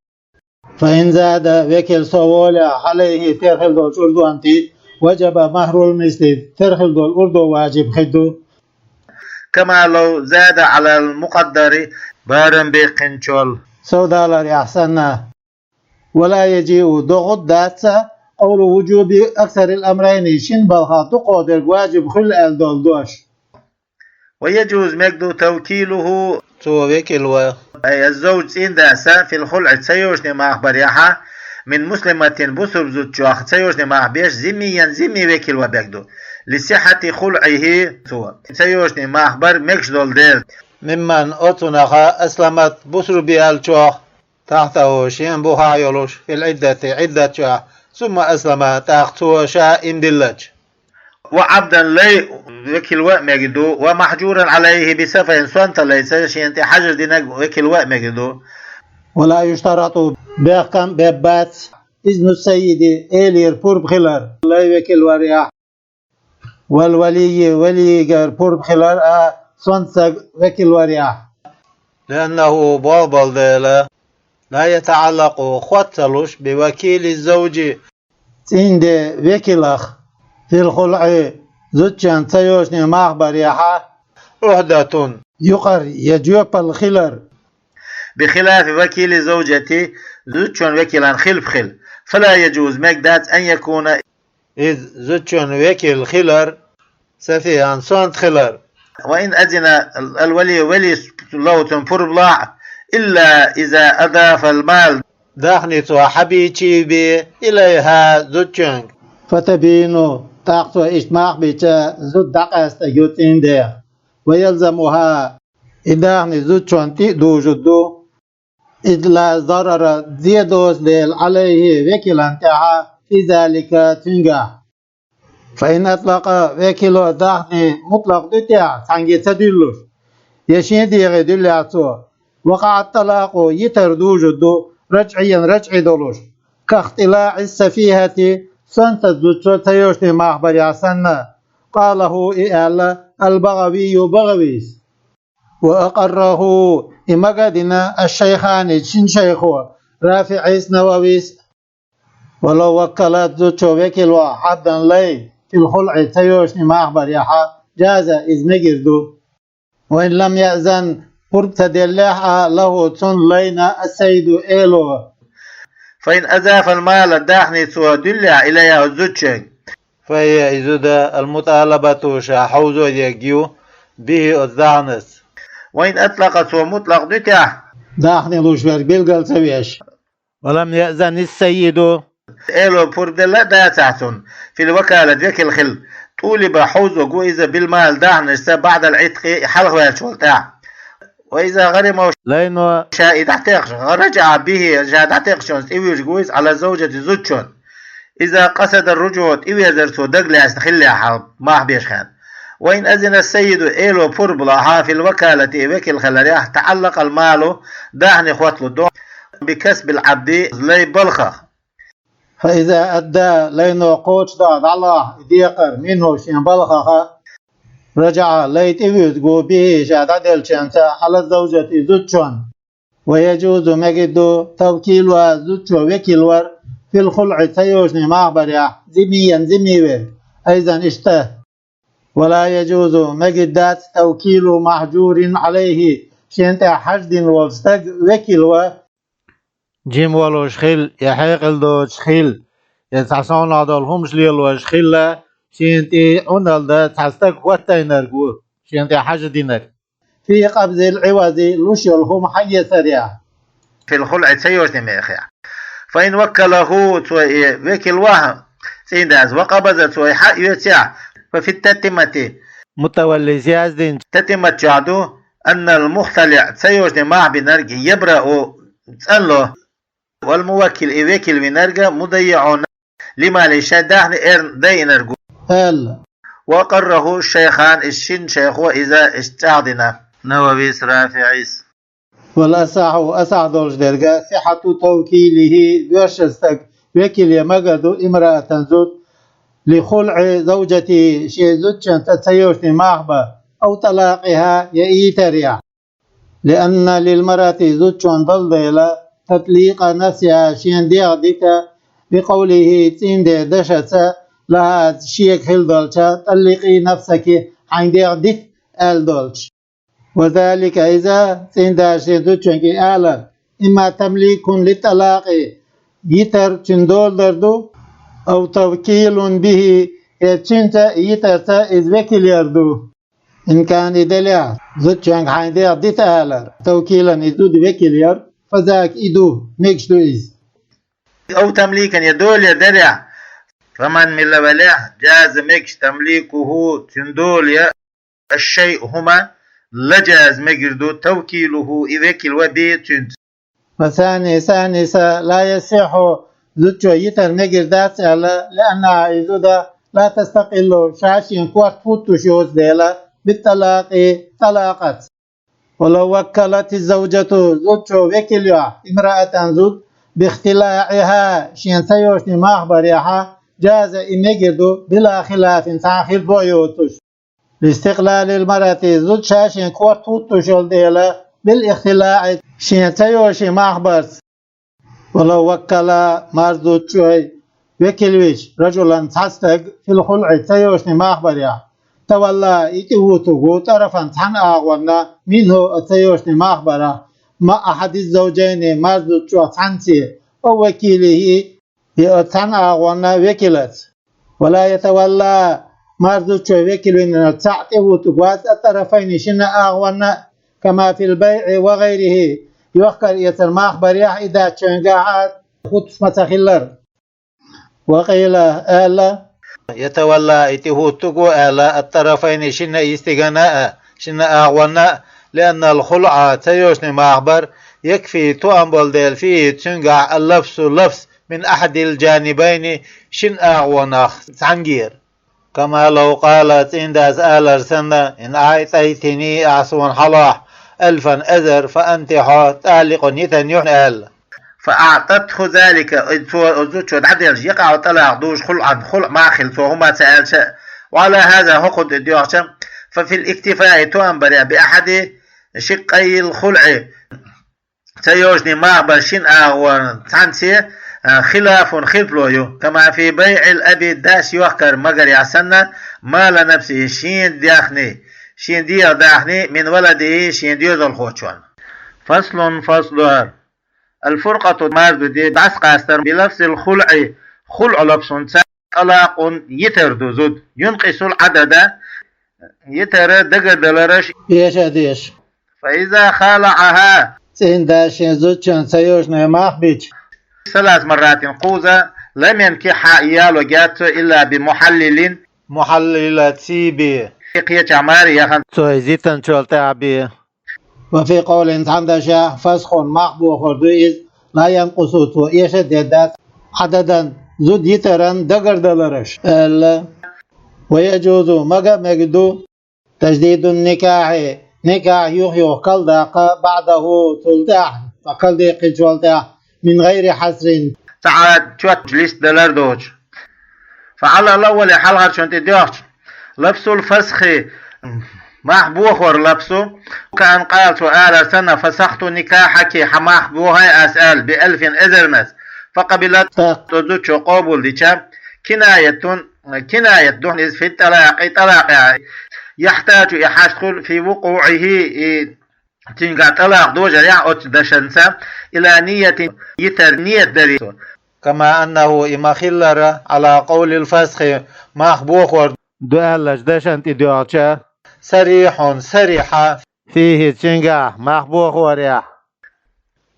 Фа ин зада, векил сов волехь, Ӏалайхи, тера хилла долчу урдонна тӀе, важаба махрул мисли, тера хилла долу урдо важиб хир ду. Кама лав зада Ӏалал мукъаддари, барам баьккхинчул сов даларехь санна. Ва ла яжиу, догӀург дац, къавлу вужуби аксарил амрайни, шина балхах дукхох дерг важиб хуьлу аьлла долу дош. Ва яжузу, мегар ду, тавкилуху, цо векил ван, ай аз завжу, цӀийнан дас, фил хулӀи, ца йолчу махбарехь, мин муслиматин, бусурба зудчух, ца йолчу мах беш, зиммиян, зимми векил ван мегар ду, ли сихьати хулӀихи, цо ца йолчу махбар мегаш долу дела. Мимман, оцунах, асламат, бусурба яьллачох, тахьтаху, шен бухахь йолуш, фил Ӏиддати, Ӏиддат чохь, сумма аслама, тӀаккха цо ша иман диллача. Ва Ӏабдан, лай векил ван а мегар ду, ва махьжуран Ӏалайхи би сафахин, сонта лайца шена тӀе хьажар динарг векил ван а мегар ду. Ва ла юштарату, бехкам а беш бац, изну саййиди, элера пурба хилар, лай векил варехь, вал валийи, валийгара пурба хилар а, сонта стаг векил варехь. Лианнаху, болх болу дела, ла ятаӀаллакъу, хӀотта ца луш, би вакили завжи, цӀийнан ден векилах, фил хулӀи, зудчунна ца йолчу махбарехь, Ӏухьдатун, юкъара я жоьпалла хилар, би хилафи вакили завжати, зудчун векилан хилаф хила. Фала яжузу, мегар дац, ан якуна, иза, зудчун векил хилар, сафихьан, сонта хилар. Ва ин азина ал вали, вали ловцун пурба лахь, илла иза адафал мал, дахни цо хьабийчий бен, илайха, зудчуьнга. Фатабину, тӀаккха цо иштта мах бича, зуда дӀакъаьста ю цӀийнан дех. Ва ялзамуха, и дахни зудчунна тӀе а дужур ду, из ла зарара, зе доцу дела, Ӏалайхи, векилан тӀехь, фи залика, цуьнгахь. فإن أطلق, векало дахни мутлакъ дуьтехь, цхьаьнгге ца дуьллуш, я шен дегӀе дуьллехь цо, وقع الطلاق, йитар дужур ду, رجعيا, рачӀий долуш, كاختلاع السفيهة, сонтачу зудчо ца йошний мах барехь санна. قاله, и аьлла, البغوي, БагӀавис. وأقره, и мага а дина, الشيخان, шин шайхо, РафиӀис, Нававис. ولو وكلت, зудчо векал вахь, عبدا, лай, في الخلع, ца йошний мах барехь, جاز, иза мегар ду. وإن لم يأذن, пурба ца деллехь а, له, цунна, лайна, السيد, эло. فإن أضاف المال, дахни цо дуьллехь, إليها, оцу зудчуьнга, فهي, и зуда, المطالبة, ша хьовзо ерг ю, به, оцу дахнеца. وإن أطلق, цо мутлакъ дуьтехь, дахни луш верг билгал ца веш. ولم يأذن السيد, эло пурба делла а дацахь цунна, في الوكالة, векал хила, طولب, хьовзорг ву иза, بالمال, дахнашца, بعد العتق, хьалхаваьллачул тӀаьхьа. وإذا غرمه, лайно, ша и дӀатекхча, رجع به, ша дӀатекхча, тӀевуьжург ву иза, على الزوجة, зудчунна, إذا قصد الرجوع, тӀеверзар цо дагалаьцна хиллехь, хьалха мах беш хенахь. وإن أذن السيد, эло пурба лахь, في الوكالة, векал хиларехь, تعلق المال, дахни хотталур ду, بكسب العبد, лай балхах. فإذا أدى, лайно кхочушдаккха дӀалахь и декхар, منه, шен балхах, رجع, лай тӀевуьзуш ву, به, ша дӀаделлачуьнца, على الزوجة, зудчунна. ويجوز, мегар ду, توكيلها, зудчо векал вар, في الخلع, ца йошний мах барехь, ذميا, зимми верг, أيضا, иштта. ولا يجوز, мегар дац, توكيل محجور عليه, шена тӀехь хьажа дина волу стаг векал ван, жима волуш хила, я хьекъал доцуш хила, я цхьа совнаха долу хӀумаш лелош хила, шена тӀе Ӏуналла дан цхьа стаг хӀоттайнарг ву, шена тӀе хьажа динарг. في قبض العوض, луш йолу хӀума хьаэцарехь. في الخلع, ца йошний мехехь. فإن وكله, цо и векал вахь, цӀийндас, وقبض, цо и хьаэцахь, ففي التتمة, мутаваллис яздинчу татимат чохь ду, أن المختلع, ца йошний мах бинарг, يبرأ, цӀанло, والموكل, и векал винарг, مضيع لماله, шен дахни эрна дайинарг ву, аьлла. وأقره الشيخان, и шин шайхо иза иштта чӀагӀдина, Нававис, РафиӀис. والأصح, асахь долуш дерг, صحة توكيله, доьшна стаг векал ян магар ду, امرأة, зуда, لخلع زوجته, шен зудчунна ца йошний мах бан, أو طلاقها, я итарехь. لأن للمرأة, зудчунна долу дела, تطليق نفسها, шен дегӀ дита, بقوله, цӀийнде дашаца, لها, шега хилла долча, طلقي نفسك, хьайн дегӀ дита аьлла долчу. وذلك, иза, цӀийнда шен зудчуьнга и алар, إما تمليك للطلاق, йитар, цуьнан дола дар ду, أو توكيل به, я цуьнца, йитарца иза векал яр ду. إن كان, и делахь, зудчуьнга хьайн дегӀ дита алар, توكيلا, и зуда векал яр, فذاك, и ду, мегаш ду иза. أو تمليكا, я дола яр делахь, فمن, мила велахь, جاز, мегаш, تمليكه, цуьнан дола яр, الشيء, хӀума, لا جاز, мегар ду, توكيله, и векал ван, به, цуьнца. وثاني, ثالثا, لا يصح, зудчо йитар мегар дац аьлла, لأنها, и зуда, لا تستقل, ша шен корта хӀуттуш йоцу дела, بالطلاق, тӀалакъаца. ولو وكلت الزوجة, зудчо векал йохь, امرأة, зуда, باختلاعها, шен ца йошний мах барехь, جاز, и мегар ду, بلا خلاف, цхьа а хилбо а йоцуш. لاستقلال المرأة, зуда ша шен корта хӀуттуш йолу дела, بالاختلاع, шен ца йоший мах барца. ولو وكل, марза зудчо векал вича, رجلا, цхьа стаг, في الخلع, ца йошний мах барехь, تولى, и тӀехӀуттург ву, طرفا, цхьана агӀонна, منه, оцу ца йошний мах барах, مع أحد الزوجين, марза зудчох цхьаьнций, أو وكيله, я оцу цхьана агӀонна векалаца. ولا يتولى, марза зудчо векал винарг цхьаъ тӀехӀуттург вац, الطرفين, шина агӀонна, كما في البيع وغيره, йохкар-эцар мах барехь, и даччоьнгахь а хӀуттуш ма ца хиллара. وقيل, аьлла, يتولى, и тӀехӀуттург ву аьлла, الطرفين, шина йистигана а, шина агӀонна а, لأن الخلع, ца йошний мах бар, يكفي, тоам болу дела, فيه, цуьнгахь, اللفظ, лафз, من أحد الجانبين, шина агӀонах цхьаьнгера. كما لو قال, цӀийндас алар санна: إن أعطيتني, ахь сона хьалохь, ألفا, эзар, فأنت, хьо, طالق, йитан ю хьуна, аьлла. فأعطته ذلك, и цо, оцу зудчо дӀаделча, يقع الطلاق, дуьйш, خلعا, хулӀ мах хила цо хӀума ца аьлча, وعلى هذا, хӀокхунна тӀе доьгӀча, ففي الاكتفاء, тоам барехь, بأحد شقي الخلع, ца йоьший мах бар шина агӀор цхьаьнце, а, خلاف, хилаф ю, كما في بيع الأب, дас йохкар магарехь санна, مال نفسه, шен даьхни, шен дегӀа даьхни, من ولده, шен доьзалхочун. فصل, фасл дар. الفرقة, марзо де, дӀасакъастар, بلفظ الخلع, хулӀ лафзаца, طلاق, йитар ду зуда, ينقص العدد, йитар дагардалараш, эша деш. فإذا خالعها, цӀийндас шен зудчун ца йоьший мах бича, ثلاث مرات, кхузза, لم ينكحها, яло геттара, إلا بمحلل, мухьаллила цӀий бе, кхечахь маре яхана, цо иза йитанчул тӀаьхьа бе. وفي قول, цхьана дашехь, فسخ, мах бохор ду иза, لا ينقص, цо эша дергдац, عددا, зуда йитаран дагардалараш, аьлла. ويجوز, мага а мега ду, تجديد النكاح, никахь юха-юха карладаккха, بعده, цул тӀаьхьа, ткъа карладаьккхинчул тӀаьхьа, من غير حصر, цхьа а чоьттачу листа далар доцуш. فعلى الأول, хьалхарчунна тӀе доьгӀча, لفظ الفسخ, мах бохор лафзо, كأن قال, цо алар санна: فسخت نكاحك, хьан мах бохий ас, аьлла, بألف, эзарнас, فقبلت, тӀаккха оцу зудчо къобал дича, كناية, кинаят ду иза, في الطلاق, тӀалакъехь, يحتاج, и хьашт хуьлу, في وقوعه, и цуьнгахь тӀалакъ дожарехь оцу дашанца, إلى نية, йитар ният даре. كما أنه, и ма-хиллара, على قول الفسخ, мах бохор ду аьллачу дашана тӀе доьгӀча, صريح, сарихь, فيه, цуьнгахь, мах бохорехь.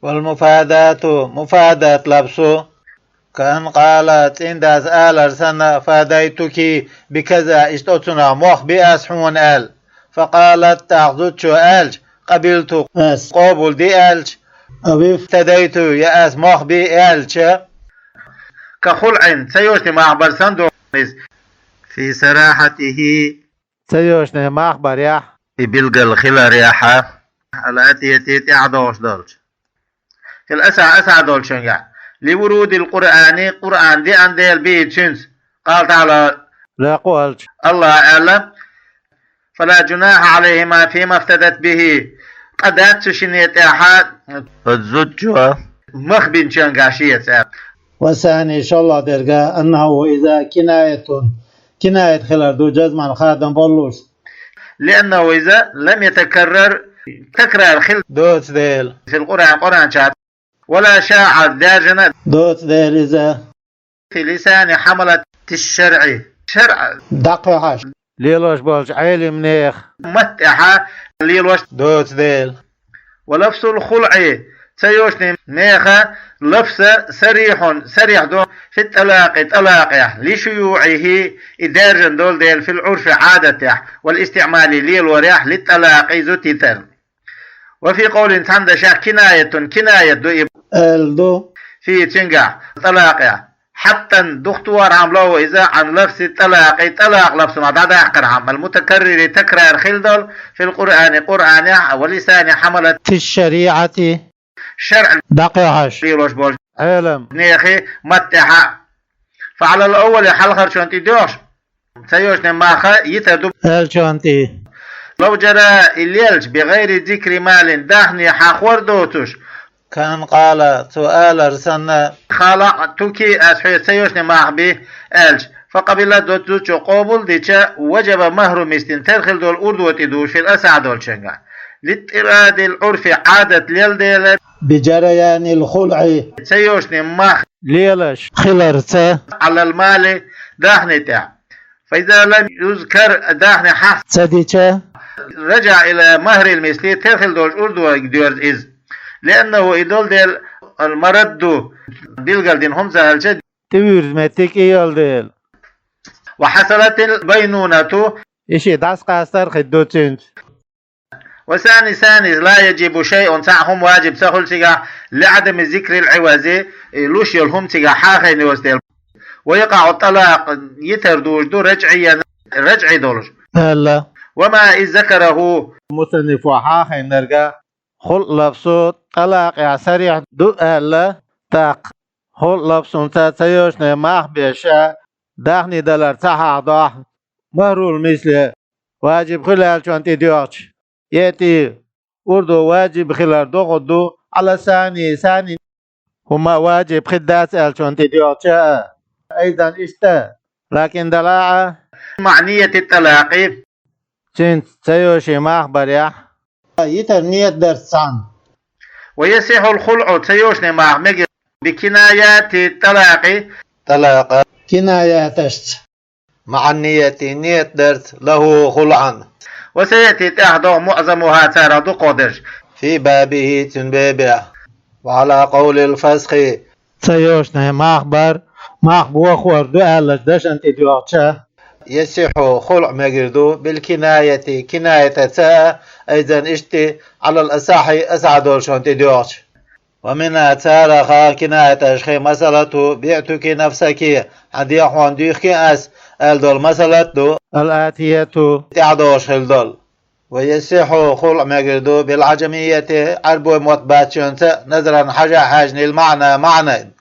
والمفاداة, муфадат лафзо, كأن قال, цӀийндас алар санна: فاديتك بكذا, иштта оцунах мох би ас хьуна, аьлла. فقالت, тӀаккха зудчо аьлча: قبلت, ас къобал ди аьлча, أو افتديت, я ас мох би аьлча, كخلع, ца йоьший мах бар санна ду иза, في صراحته, ца йоьший мах барехь, и билгал хиларехь, الآتية, тӀаьхьа догӀуш долчу, في الأصح, асахь долчуьнгахь, لورود القرآن, Къуръан деана дела, به, цуьнца, قال تعالى, лакхо аьлча, АллахӀа аьлла: فلا جناح عليهما فيما افتدت به, къа дац цу шинна тӀехь, оцу зудчо мах бинчуьнгахь шеца, аьлла. والثاني, шолгӀа дерг, أنه إذا كناية, кинаят хилар ду, جزما, хадам боллуш, لأنه إذا لم يتكرر, такрар хила доцу дела, في القرآن, Къуръан чохь, ولا شاع, даьржина доцу дела иза, في لسان حملة الشرع, шарӀ дӀакхоьхьуш, лелош болчу Ӏелам нехан маттахь лелош доцу дела. ولفظ الخلع, ца йоьший нехан лафз, صريح, сарихь ду, في الطلاق, тӀалакъехь, لشيوعه, и даьржина долу дела, في العرف, Ӏадатехь, والاستعمال, лелорехь, للطلاق, зуда йитарна. وفي قول, цхьана дашехь, كناية, кинаят ду и, аьлла ду, فيه, цуьнгахь, тӀалакъехь, حتى, духтор хьама ло иза, عن لفظ الطلاق, тӀалакъ лафзана дӀадаккхархьама, المتكرر, такрар хила долу, في القرآن, Къуръанехь, ولسان حملة الشريعة, шарӀ дӀакхоьхьуш лелош болчу Ӏелам нехан маттахь. فعلى الأول, хьалхарчунна тӀе доьгӀуш, ца йоьший мах йитар ду аьллачунна тӀе, لو جرى, и лелча, بغير ذكر مال, даьхни хьахор доцуш, كأن قال, цо алар санна: خالعتك, ас хьоьца ца йоьший мах би, аьлча, فقبلت, оцу зудчо къобал дича, وجب مهر مثل, тера хила долу урдо тӀе дуьйш, في الأصح долчуьнгахь, لاضطراد العرف, Ӏадат лела дела, بجريان الخلع, ца йоьший мах лелаш хиларца, على المال, даьхни тӀехь. فإذا لم يذكر, даьхни хьаха ца дича, رجع إلى مهر المثل, тера хила долчу урдо доьрзу иза. لأنه, и долу дела, المرد, билгал дина хӀума ца хилча, тӀевирза меттиг и йолу дела. وحصلت البينونة, и шиъ дӀасакъастар хир ду цуьнца. وثاني, цхьаъ, لا يجب شيء, цхьа а хӀума ваджиб ца хуьлу цигахь, لعدم ذكر العوض, и луш йолу хӀума цигахь хьахийна йоцу дела. ويقع الطلاق, йитар дуьйш ду, رجعيا, раджӀи долуш. Аьлла. وما إذ ذكره. Мусаннифо хьахийнарг хулӀ лафзо тӀалакъехь сарихь ду аьлла, тӀаккха хулӀ лафзунца ца йошане мах беш а, даьхни далар ца хьахдохь, магьрул мисли, важиб хилла аьллачунна тӀедоьгӀча, يأتي, урдо важиб хилар дохур ду, على الثاني, сани, хӀума важиб хир дац аьллачунна тӀедоьгӀча а, أيضا, иштта, لكن, дала а, مع نية الطلاق, цуьнца ца йоший мах барехь, йитар ниет дарца цхьаьна. ويصح الخلع, ца йошане мах мегар, بكنايات الطلاق, тӀалакъа кинаяташца, مع النية, ниет дарца, له, хулӀан. وسيأتي, тӀаьхьа догӀу, معظمها, царах дукхахдерш, في بابه, цуьнан бебехь. وعلى قول الفسخ, ца йошане мах бар, мах бохор ду аьллачу дашана тӀедоьгӀча, يصح, хулӀ мегар ду, بالكناية, кинаятаца а, أيضا, иштта, على الأصح, асахь долчунна тӀедоьгӀча. ومنها, царах а, кинаяташхе, مسألة بعتك نفسك, хьан дегӀ хьуна дуьйхкина ас, аьлла долу масалат ду, الآتية, тӀаьхьадогӀуш хилла долу. ويصح, хулӀ мегар ду, بالعجمية, Ӏарбойн мотт бацчуьнца, نظرا, хьажа а хьаьжна, للمعنى, маьӀнана.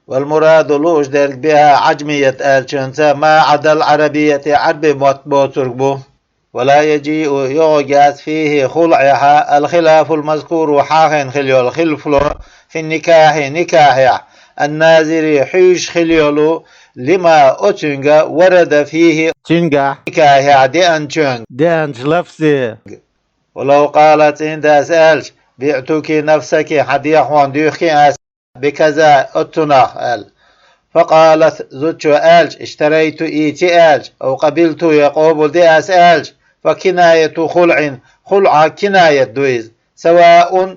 والمراد, лууш дерг, بها, عجمية аьллачуьнца, ما عدا العربية, Ӏарбойн мотт боцург бу. ولا يجيء, йогӀуш яц, فيه, хулӀехь, الخلاف المذكور, хьахийна хилла йолу хилафо, في النكاح, никахьехь, الناظر, хьуьйсуш хилла йолу, لما, оцуьнга, ورد فيه, цуьнгахь, никахьехь деанчуьнга, деанчу лафзе. ولو قال, цӀийнан дас аьлча, بعتك نفسك, хьан дегӀ хьуна дуьйхкина ас, بكذا, оццунах, аьлла. فقالت, зудчо аьлча, اشتريت, ийци аьлча, أو قبلت, я къобалди ас аьлча, فكناية خلع, хулӀан кинаят ду иза. سواء,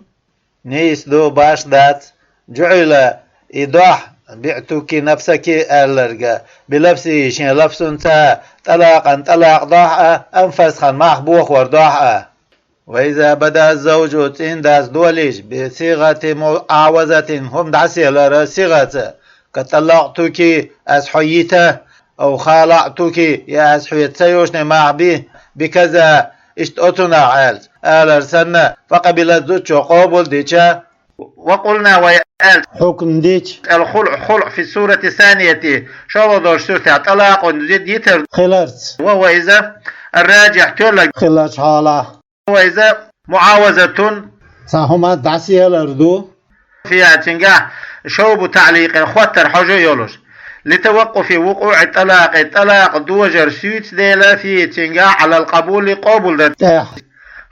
нийса ду, башха дац, جعل, и дохь, بعتك نفسك аьлларг, بلفظه, шен лафзунца, طلاقا, тӀалакъ дохь а, أم فسخا, мах бохор дохь а. وإذا بدا الزوج, цӀийнан дас долийча, بصيغة معاوضة, хӀума дӀаселара сигӀаца, كطلقتك, ас хьо йита, أو خالعتك, я ас хьоьца ца йошане мах би, بكذا, иштта оцунах аьлча, алар санна, فقبلت, зудчо къобалдича, وقلنا, вай аьлча, хьукм дича, الخلع, хулӀ, في الصورة الثانية, шолгӀа долчу суртехь, طلاق, йитар, хиларца, وهو, иза, الراجح, тоьлларг, хиллачу хьолахь, وهو, иза, معاوضة, цхьа хӀума дӀаселар ду, فيها, цуьнгахь, شوب تعليق, хӀоттар хьожа а йолуш, لتوقف وقوع الطلاق, тӀалакъ дожар суьйцу дела, فيه, цуьнгахь, على القبول, къобалдар тӀехь.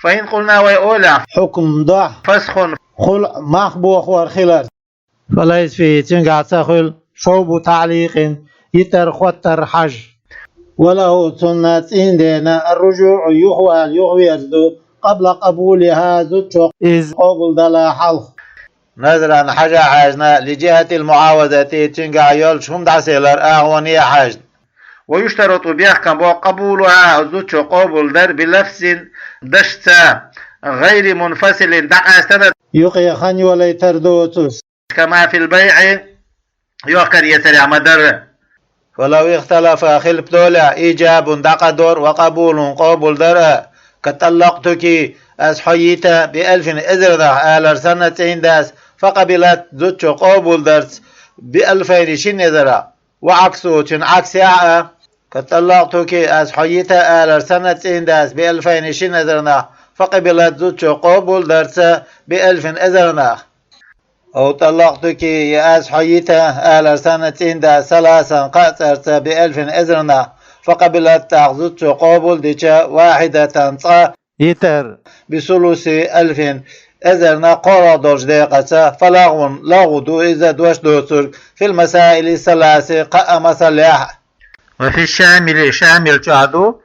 فإن قلنا, вай олехь, хьукм дохь, فسخ, хулӀ, мах бохор хилар, فليس فيه, цуьнгахь ца хуьлу, شوب تعليق, йитар, хӀоттар хьажа. وله, цунна, цӀийнан дена, الرجوع, юхавала, юхаверза ду, قبل قبولها, зудчо иза къобалдала хьалха. نظرا, хьажа а хьаьжна, لجهة المعاوضة, цуьнгахь йолчу хӀума дӀаселар агӀоне а хьаьжна. ويشترط, бехкам бо, قبولها, зудчо къобалдар, بلفظ, дашца, غير منفصل, дӀакъаьстина, юкъе хан йолуьйтур доцуш, كما في البيع, йохкар-ецарехь ма-дарра. ولو اختلف, хилап долехь, إيجاب, дӀакъа дора, وقبول, къобалдар а, كطلقتك, ас хьо йита, بألف, эзарнах, алар санна, цӀийнан дас, فقبلت, зудчо къобалдарца, بألفين, шина эзарах. وعكسه, цуьнан Ӏаксехь а, كطلقتك, ас хьо йита, алар санна, цӀийнан дас, بألفين, шина эзарнах, فقبلت, зудчо къобалдарца, بألف, эзарнах. أو طلقتك, я ас хьо йита, алар санна, цӀийнан дас, ثلاثا, кхаа цӀарца, بألف, эзарнах, فقبلت, тӀаккха зудчо къобалдича, واحدة, цкъа, йитар, بثلث ألف, эзарнах, кхоалгӀа долчу декъаца, فلغو, лагӀу ду иза, дош доцург, في المسائل الثلاث, кхаа масалехь. وفي الشامل, Шамил чохь ду,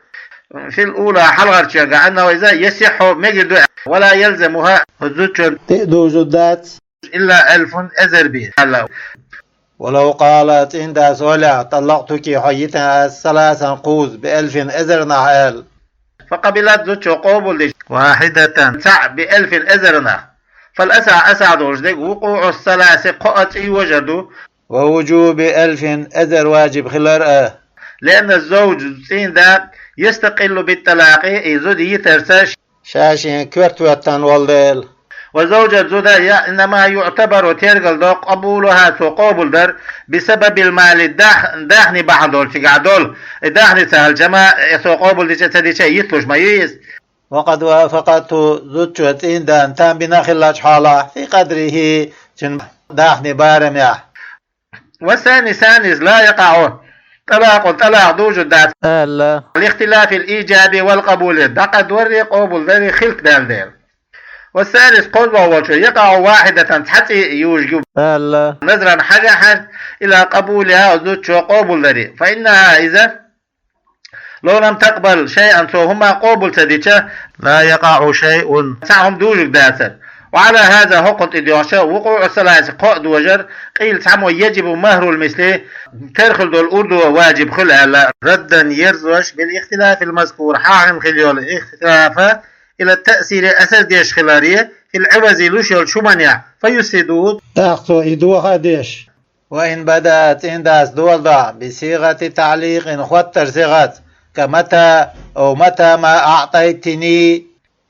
في الأولى, хьалхарчега, أنه, иза, يصح, мегар ду, ولا يلزمها, зудчун тӀе а дужур дац, إلا ألف, эзар бен, аьлла. ولو قال, цӀийнан дас олехь, طلقتك, хьо йитина ас, ثلاثا, кхузза, بألف, эзарнах, аьлла. فقبلت, зудчо къобалдича, واحدة, цхьаъ, بألف, эзарнах. فالأصح, асахь долуш дерг, وقوع الثلاث, кхоа цӀий важар ду, ووجوب ألف, эзар важиб хилар а. لأن الزوج, цӀийнан да, يستقل بالطلاق, и зуда йитарца ш-, ша шен коьрта хӀоьттина волу дела. وزوجة, зуда я, إنما يعتبر, тергал до, قبولها, цо къобалдар, بسبب المال, дах-, даьхни бахьана долчуьнгахь долу. И даьхни ца хилча ма, и цо къобалдича а ца дича а йитлуш ма ю иза. وقد وافقته, зудчо цӀийнда там бина хиллачу хьолахь, في قدره, цуьнан даьхни барамехь. والثاني, цхьаьннас, لا يقع, тӀалакъун, тӀалакъ дужур дац, аьлла, لاختلاف الإيجاب والقبول, дӀакъадваррий, къобалдаррий хилта даьлла дела. والثالث, кхозлагӀа волчо, يقع واحدة, цхьа цӀий южуш ю, аьлла, نذرا, хьажа хьаьжна, إلى قبولها, зудчо къобалдарий. فإنها, иза, لو لم تقبل شيئا, цо хӀума къобал ца дича, لا يقع شيء, цхьа хӀума дужур дацара. وعلى هذا, хӀокхунна тӀе доьгӀча, وقوع الثلاث, кхоъ дожар, قيل, цхьаммо, يجب مهر المثل, тера хила долу урдо важиб хуьлу аьлла, ردا, ерзош, بالاختلاف المذكور, хьахийна хила йолу ихтилаф, إلى التأثير, асар деш хиларе, في العوض, луш йолчу хӀуманехь, فيفسده, тӀаккха цо и доха а деш. وإن بدا, цӀийндас доладахь, بصيغة تعليق, хӀоттар сигӀаца, كمتى أو متى ما أعطيتني,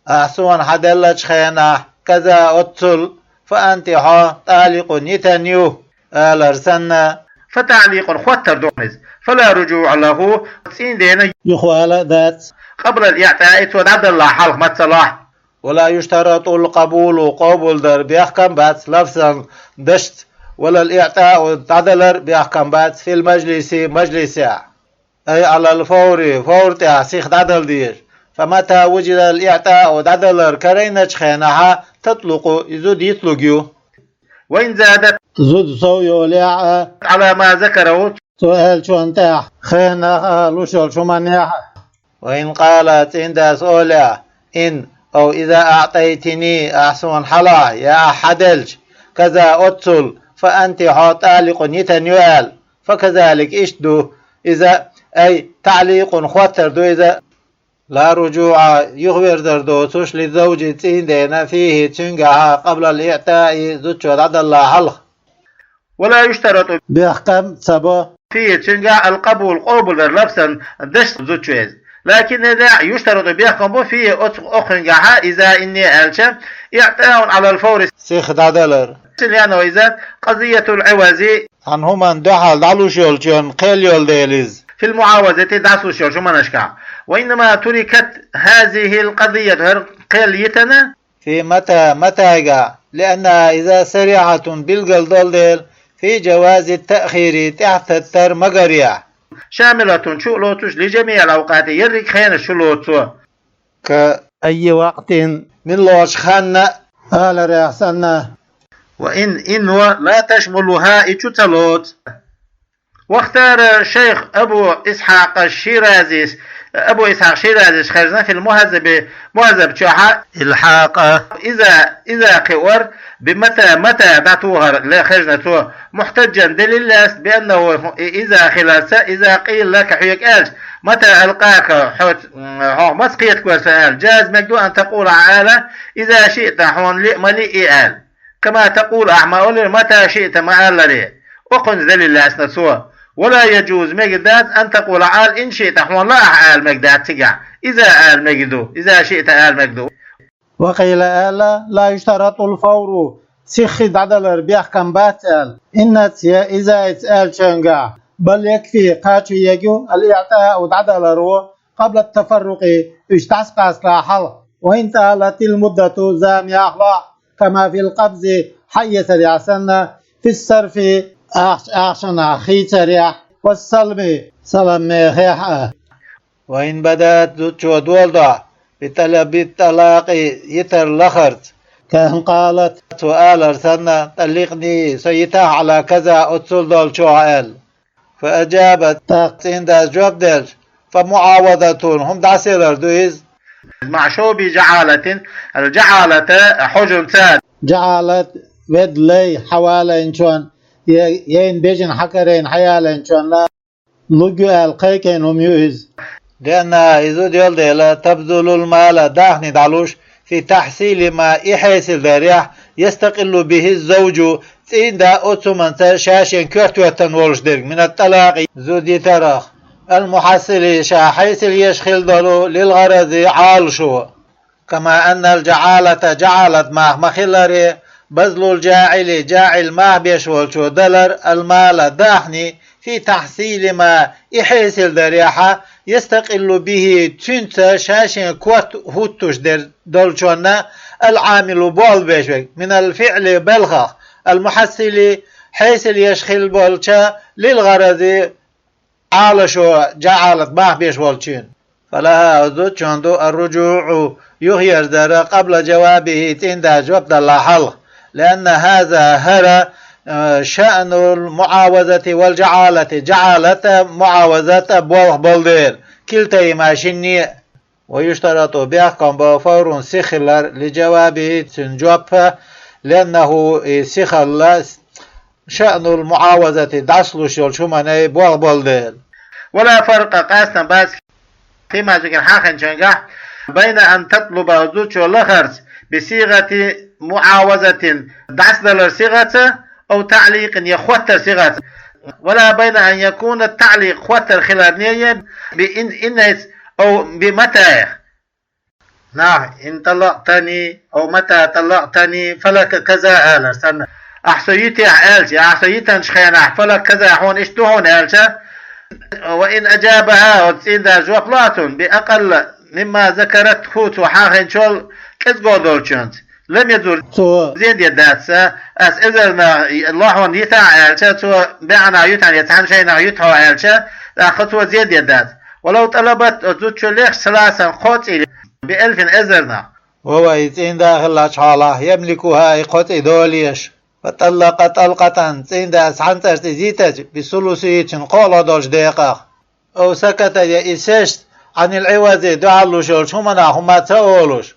ахь суна хьан деллачу хенахь, كذا, оццул, فأنت, хьо, طالق, йитина ю, алар санна, فتعليق, хӀоттар ду иза, فلا رجوع له, цӀийндена юхавала а дац, قبل الإعطاء, цо дӀадаллахь хьалха маццалахь. ولا يشترط القبول, къобалдар бехкам бац, لفظا, дашца, ولا الإعطاء, дӀадалар бехкам бац, في المجلس, мажлисехь, أي على الفور, фавр тӀехь сиха дӀадала дезаш. فمتى وجد الإعطاء, дӀадалар карийначу хенахь, تطلق, и зуда йитлуг ю. وإن زادت, зуда сов йолехь а, على ما ذكره, цо аьллачунна тӀехь, хенах а, луш йолчу хӀуманехь а. وإن قال, цӀийндас олехь, إن أو إذا أعطيتني, ахь суна хьалахь, я ахь хьан делча, كذا, оццул, فأنت, хьо, طالق, йитина ю аьлла, فكذلك, иштта ду иза, أي تعليق, хӀоттар ду иза, لا رجوع, юхаверзар доцуш, للزوج, цӀийндена, فيه, цуьнгахь, قبل الإعطاء, зудчо дӀадаллахь хьалха. ولا يشترط, бехкам ца бо, فيه, цуьнгахь, القبول, къобалдар, لفظا, дашца, зудчо иза. لكن, يشترط, бехкам бо, فيه, оцу, оцуьнгахь, إذا, إني аьлча, إعطاء على الفور, сиха дӀадалар. لأنه, иза, قضية العوض, цхьана хӀуманна дуьхьал дӀалуш йолчу кхел йолу дела иза, في المعاوضة, дӀасалуш йолчу хӀуманашкахь. وإنما تركت هذه القضية, хӀара кхел йитина, في متى, متى-гахь, لأنها, иза, صريحة, билгал долу дела, في جواز التأخير, тӀаьхьататтар магарехь. شاملة, чу а лоцуш, لجميع الأوقات, ерриг хенаш чу лоцу цо. كأي وقت, муьлхачу ханна, аларехь санна. وإن, إن, لا تشملها, и чу ца лоцу. واختار الشيخ أبو إسحاق الشيرازي, Абу Исхьакъ Ширазис хезна, في المهذب, Мухаззаб чохь, إلحاق, إذا, إذا кхиор, بمتى, متى, дӀатухар ле хезна цо, محتجا, делил лаьцна, بأنه, и إذا хиларца, إذا قيل لك, хьоьга аьлча, متى ألقاك, хьо, хьох маца кхетавер со аьлла, جاز, мегар ду, أن تقول, ахь ала, إذا شئت, хьуна лиъ ма лиъ и аьлла. كما تقول, ахь ма олира, متى شئت, ма алларе. Оцунца делил лаьцна цо. ولا يجوز, мегар дац, أن تقول, ала, إن شئت, хьуна лаахь ала мегар дац цигахь. إذا ала мегар ду, إذا شئت ала мегар ду. وقيل, аьлла, لا يشترط الفور, сиха дӀадалар бехкам бац аьлла, إنك, я إذاك аьллачуьнгахь, بل يكفي, кхачо ерг ю, الإعطاء, дӀадаларо, قبل التفرق, уьш дӀасакъасталахь хьалха, وإن طالت المدة, зама яхьалахь, كما في القبض, хьаэцарехь санна, في الصرف, ахча, ахчанах хийцарехь, والسلم, салам мехехь а. وإن بدت, зудчо доладахь, بطلب الطلاق, йитар лахарца, كأن قالت, цо алар санна, طلقني, со йитахь, على كذا, оццул долчохь аьлла. فأجابت, тӀаккха цӀийндас жоп делча, فمعاوضة, хӀума дӀасаелар ду иза. مع شوب جعالة, الجعالة, хьожанца. ЖаӀалат, ведда лай хьавалайначунна, я, яйна бежана хьакарайна хьаялайначунна, луг ю аьлла кхайкхийна хӀума ю иза. لأنها, и зуда йолу дела, تبذل المال, даьхни дӀалуш, في تحصيل ما, и хьесил дарехь, يستقل به الزوج, цӀийнда оцу хӀуманца ша шен коьрта хӀоьттина волуш дерг, من الطلاق, зуда йитарах. المحصل ша хьесил еш хила долу للغرض Ӏалашо. كما أن الجعالة жаӀалат мах ма-хиллара بذل الجاعل жаӀил мах беш волчо далар المال дахни في تحصيل ما и хьесил дарехьа يستقل به цуьнца ша-шен кот хӀуттуш дер долчунна العامل болх беш верг من الفعل белхах المحصل хьесил еш хила болча للغرض Ӏалашо жаӀалат мах беш волчун. فلها зудчун ду الرجوع юхаерзар قبل جوابه цӀийнда жоп далла хьалха. لأن هذا хӀара شأن المعاوضة والجعالة жаӀалата муӀавазата болх болу дела كلتيهما шинне а. ويشترط бехкам бо فور сиха хилар لجوابه цуьнан жоп, لأنه и сихалла شأن المعاوضة дӀасалуш йолчу хӀуманай болх болу дела. ولا فرق къастам бац فيما цигахь хьахинчуьнгахь بين أن تطلب зудчо лахарца بصيغة معاوضة дӀасадалар сигаца أو تعليق я хӀоттар сигаца ولا بين أن يكون التعليق хӀоттар хиларна بإن إنيس أو بمتى нах إن طلقتني أو متى طلقتني فلك كذا алар санна. Ахь со йитехь аьлча, ахь со йитанчу хенахь فلك كذا хьуна иштта ду хьуна аьлча, وإن أجابها оцу цӀийнда жоп ло цунна بأقل مما ذكرته цо хьахинчул кӀезго долчуьнца لم يضر цо зен дер дац, ас эзарнах ло хьуна йитахь аьлча, цо баьӀнах юьтахь я цхьана шайнах юьтахь аьлча, тӀаккха цо зен дер дац. ولو طلبت оцу зудчо лехча ثلاثا кхо цӀий بألف эзарнах. وهو и цӀийнда хиллачу хьолахь يملكها и кхо цӀий долуш. فطلق طلقة цӀийнда цхьана цӀарца иза йитача بثلثه цуьнан кхоалгӀа долчу декъах. أو سكت я и сешца عن العوض дуьхьал луш йолчу хӀуманах хӀума ца олуш.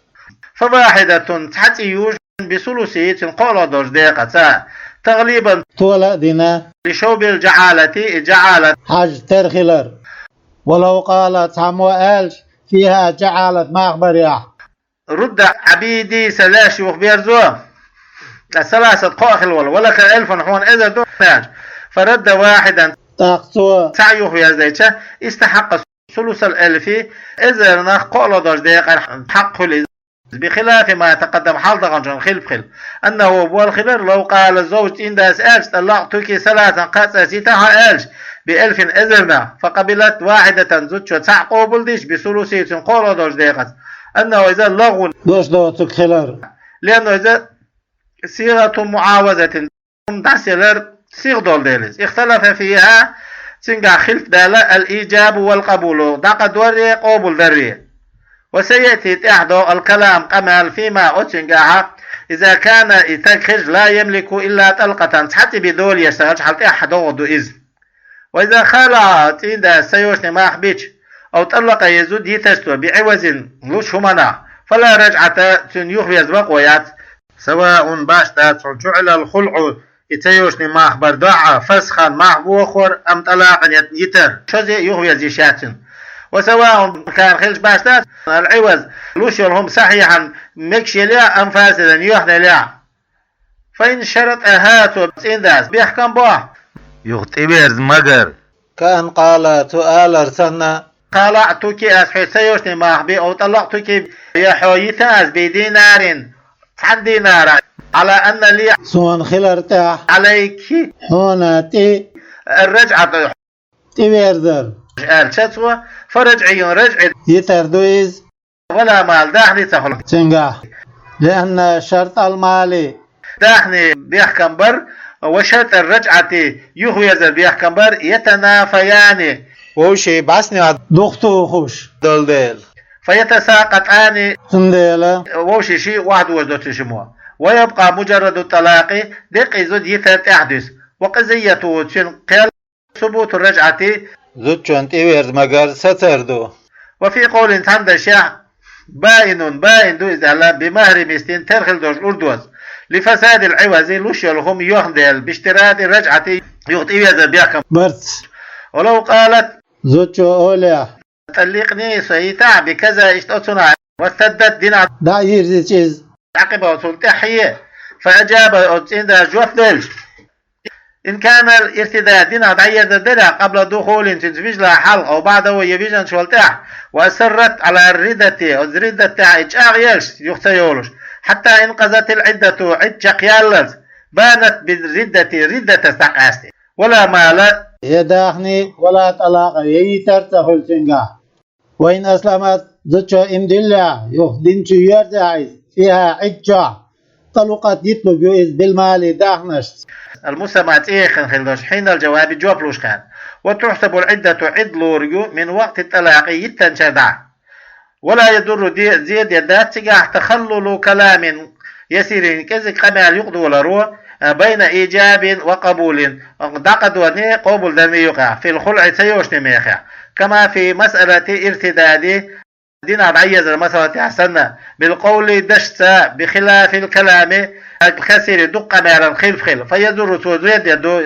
فواحدة цхьа цӀий южу بثلثه цуьнан кхоалгӀа долчу декъаца تغليبا тола а дина لشوب الجعالة и жаӀалат хьажа тера хилар. ولو قال цхьаммо аьлча فيها жаӀалат мах барехь رد عبيدي сан леш юхаберзо, ثلاثة кхо а хила волу, ولك ألف хьуна эзар ду аьлча, فرد واحدا тӀаккха цо цхьаъ юхавирзича استحق ثلث الألف эзарнах кхоалгӀа долчу декъан хьакъ хуьлу иза بخلاف ما تقدم хьалдаханчун хилла хила. أنه болх хилар لو قال зудчо цӀийнда аьлча طلقتك ثلاثا кхо цӀарца йитахь аьлча بألف эзарнах فقبلت واحدة зудчо цхьаъ къобалдича بثلثه цуьнан кхоалгӀа долчу декъаца أنه иза لغو дош доцург хилар. لأنه иза صيغة معاوضة хӀума дӀасаялар сиха долу дела иза. اختلف فيها цуьнгахь хилла даьлла الإيجاب والقبول дӀакъа дорре а къобал дарре. وسيأتي тӀаьхьа до الكلام къамел فيما оцуьнгахьа إذا كان и стаг хилча لا يملك إلا طلقة цхьа цӀий бен долуш ца хилча хьал тӀаьхьа догӀу ду иза. وإذا خالعها цӀийнда ца йошний мах бича أو طلق я зуда йитача цо بعوض лучу хӀуманах فلا رجعة цуьнан юхаверза бакъо яц. سواء баш дац хьуна جعل الخلع и ца йошний мах бар доӀа فسخا мах бохор أم طلاقا я йитар шозза а юхаверза йиш яц цуьнан. وسواء كان хилча баш дац العوض луш йолу хӀума صحيحا мегаш елахь أم فاسدا йоьхна елахь. فإن شرطها цо цӀийнда бехкам бо юха тӀеверза магар كأن قال цо алар санна خالعتك ас хьоьца ца йошний мах би أو طلقتك я хьо йита ас بدينار цхьана динара على أن لي суна хилар тӀехь عليك хьуна тӀе الرجعة тӀеверзар аьлча цо فرجعي режӀи йитар ду иза ولا مال дахни ца хуьлу цуьнгахь. لأن شرط المال дахни бехкам бар وشرط الرجعة юхаверзар бехкам бар يتنافيان вовшийн бӀаьснехь духатухуш долу дела. فيتساقطان цундела вовшийн шиъ охьадожадо цу шиммо. ويبقى مجرد الطلاق деккъий зуда йитар тӀаьхьа дуьсу. وقضيته цуьнан кхел ثبوت الرجعة зудчун тӀеверза магар сацар ду. وفي قول цхьана дашехь بائن баин ду иза аьлла بمهر مثل тера хила долуш урдоза لفساد العوض луш йолу хӀума йоьхна дела باشتراط الرجعة юха тӀеверзар бехкам барца. ولو قالت зудчо олехь طلقني со йитахь بكذا иштта оцунахь وارتدت динахь дӀа а йирзича иза عقبه цул тӀаьхье فأجاب оцу цӀийнда жоп делча إن كان الارتداد, динах дӀаерзар дерехь, قبل دخول, цуьнца вижалехь хьалха, أو بعده, я вижначул тӀаьхьа, وأصرت على الردة, оцу риддат тӀехь и чӀагӀъеллаш, юха ца йолуш, حتى انقضت العدة, Ӏидда чекхъяллалц, بانت بالردة, риддатаца дӀакъаьсти. ولا مال, я дахни, ولا طلاق, я йитар а ца хуьлу цуьнгахь. وإن أسلمت, зудчо иман диллехь, юха дин чу йоьрзехь иза, فيها, Ӏидда чохь, طلقت, йитлург ю иза, بالمال, дахнашца. المسمى, цӀе яьккхина хила долуш, حين الجواب, жоп луш хан. وتحسب العدة, Ӏидда лориг ю, من وقت الطلاق, йиттанчара дӀа. ولا يضر, де-, зе дер дац цигахь, تخلل كلام يسير, кӀезиг къамел юкъадаларо, بين إيجاب وقبول, дӀакъадорни къобалдарни юкъахь, في الخلع, ца йоцучу мехехь, كما في مسألة الارتداد, динах дӀаерзар масала тӀехь санна, بالقول, дашца, بخلاف الكلام الكثير, дукха къамелан хилаф хила, فيضر, цо зе дер ду,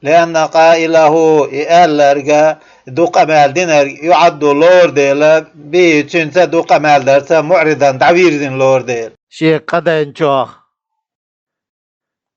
لأن قائله, и аьлларг, дукха къамел динарг, يعد, лору дела, به, цуьнца, дукха къамел дарца, معرضا, дӀавирзина лору дела. Шен къа дайначохь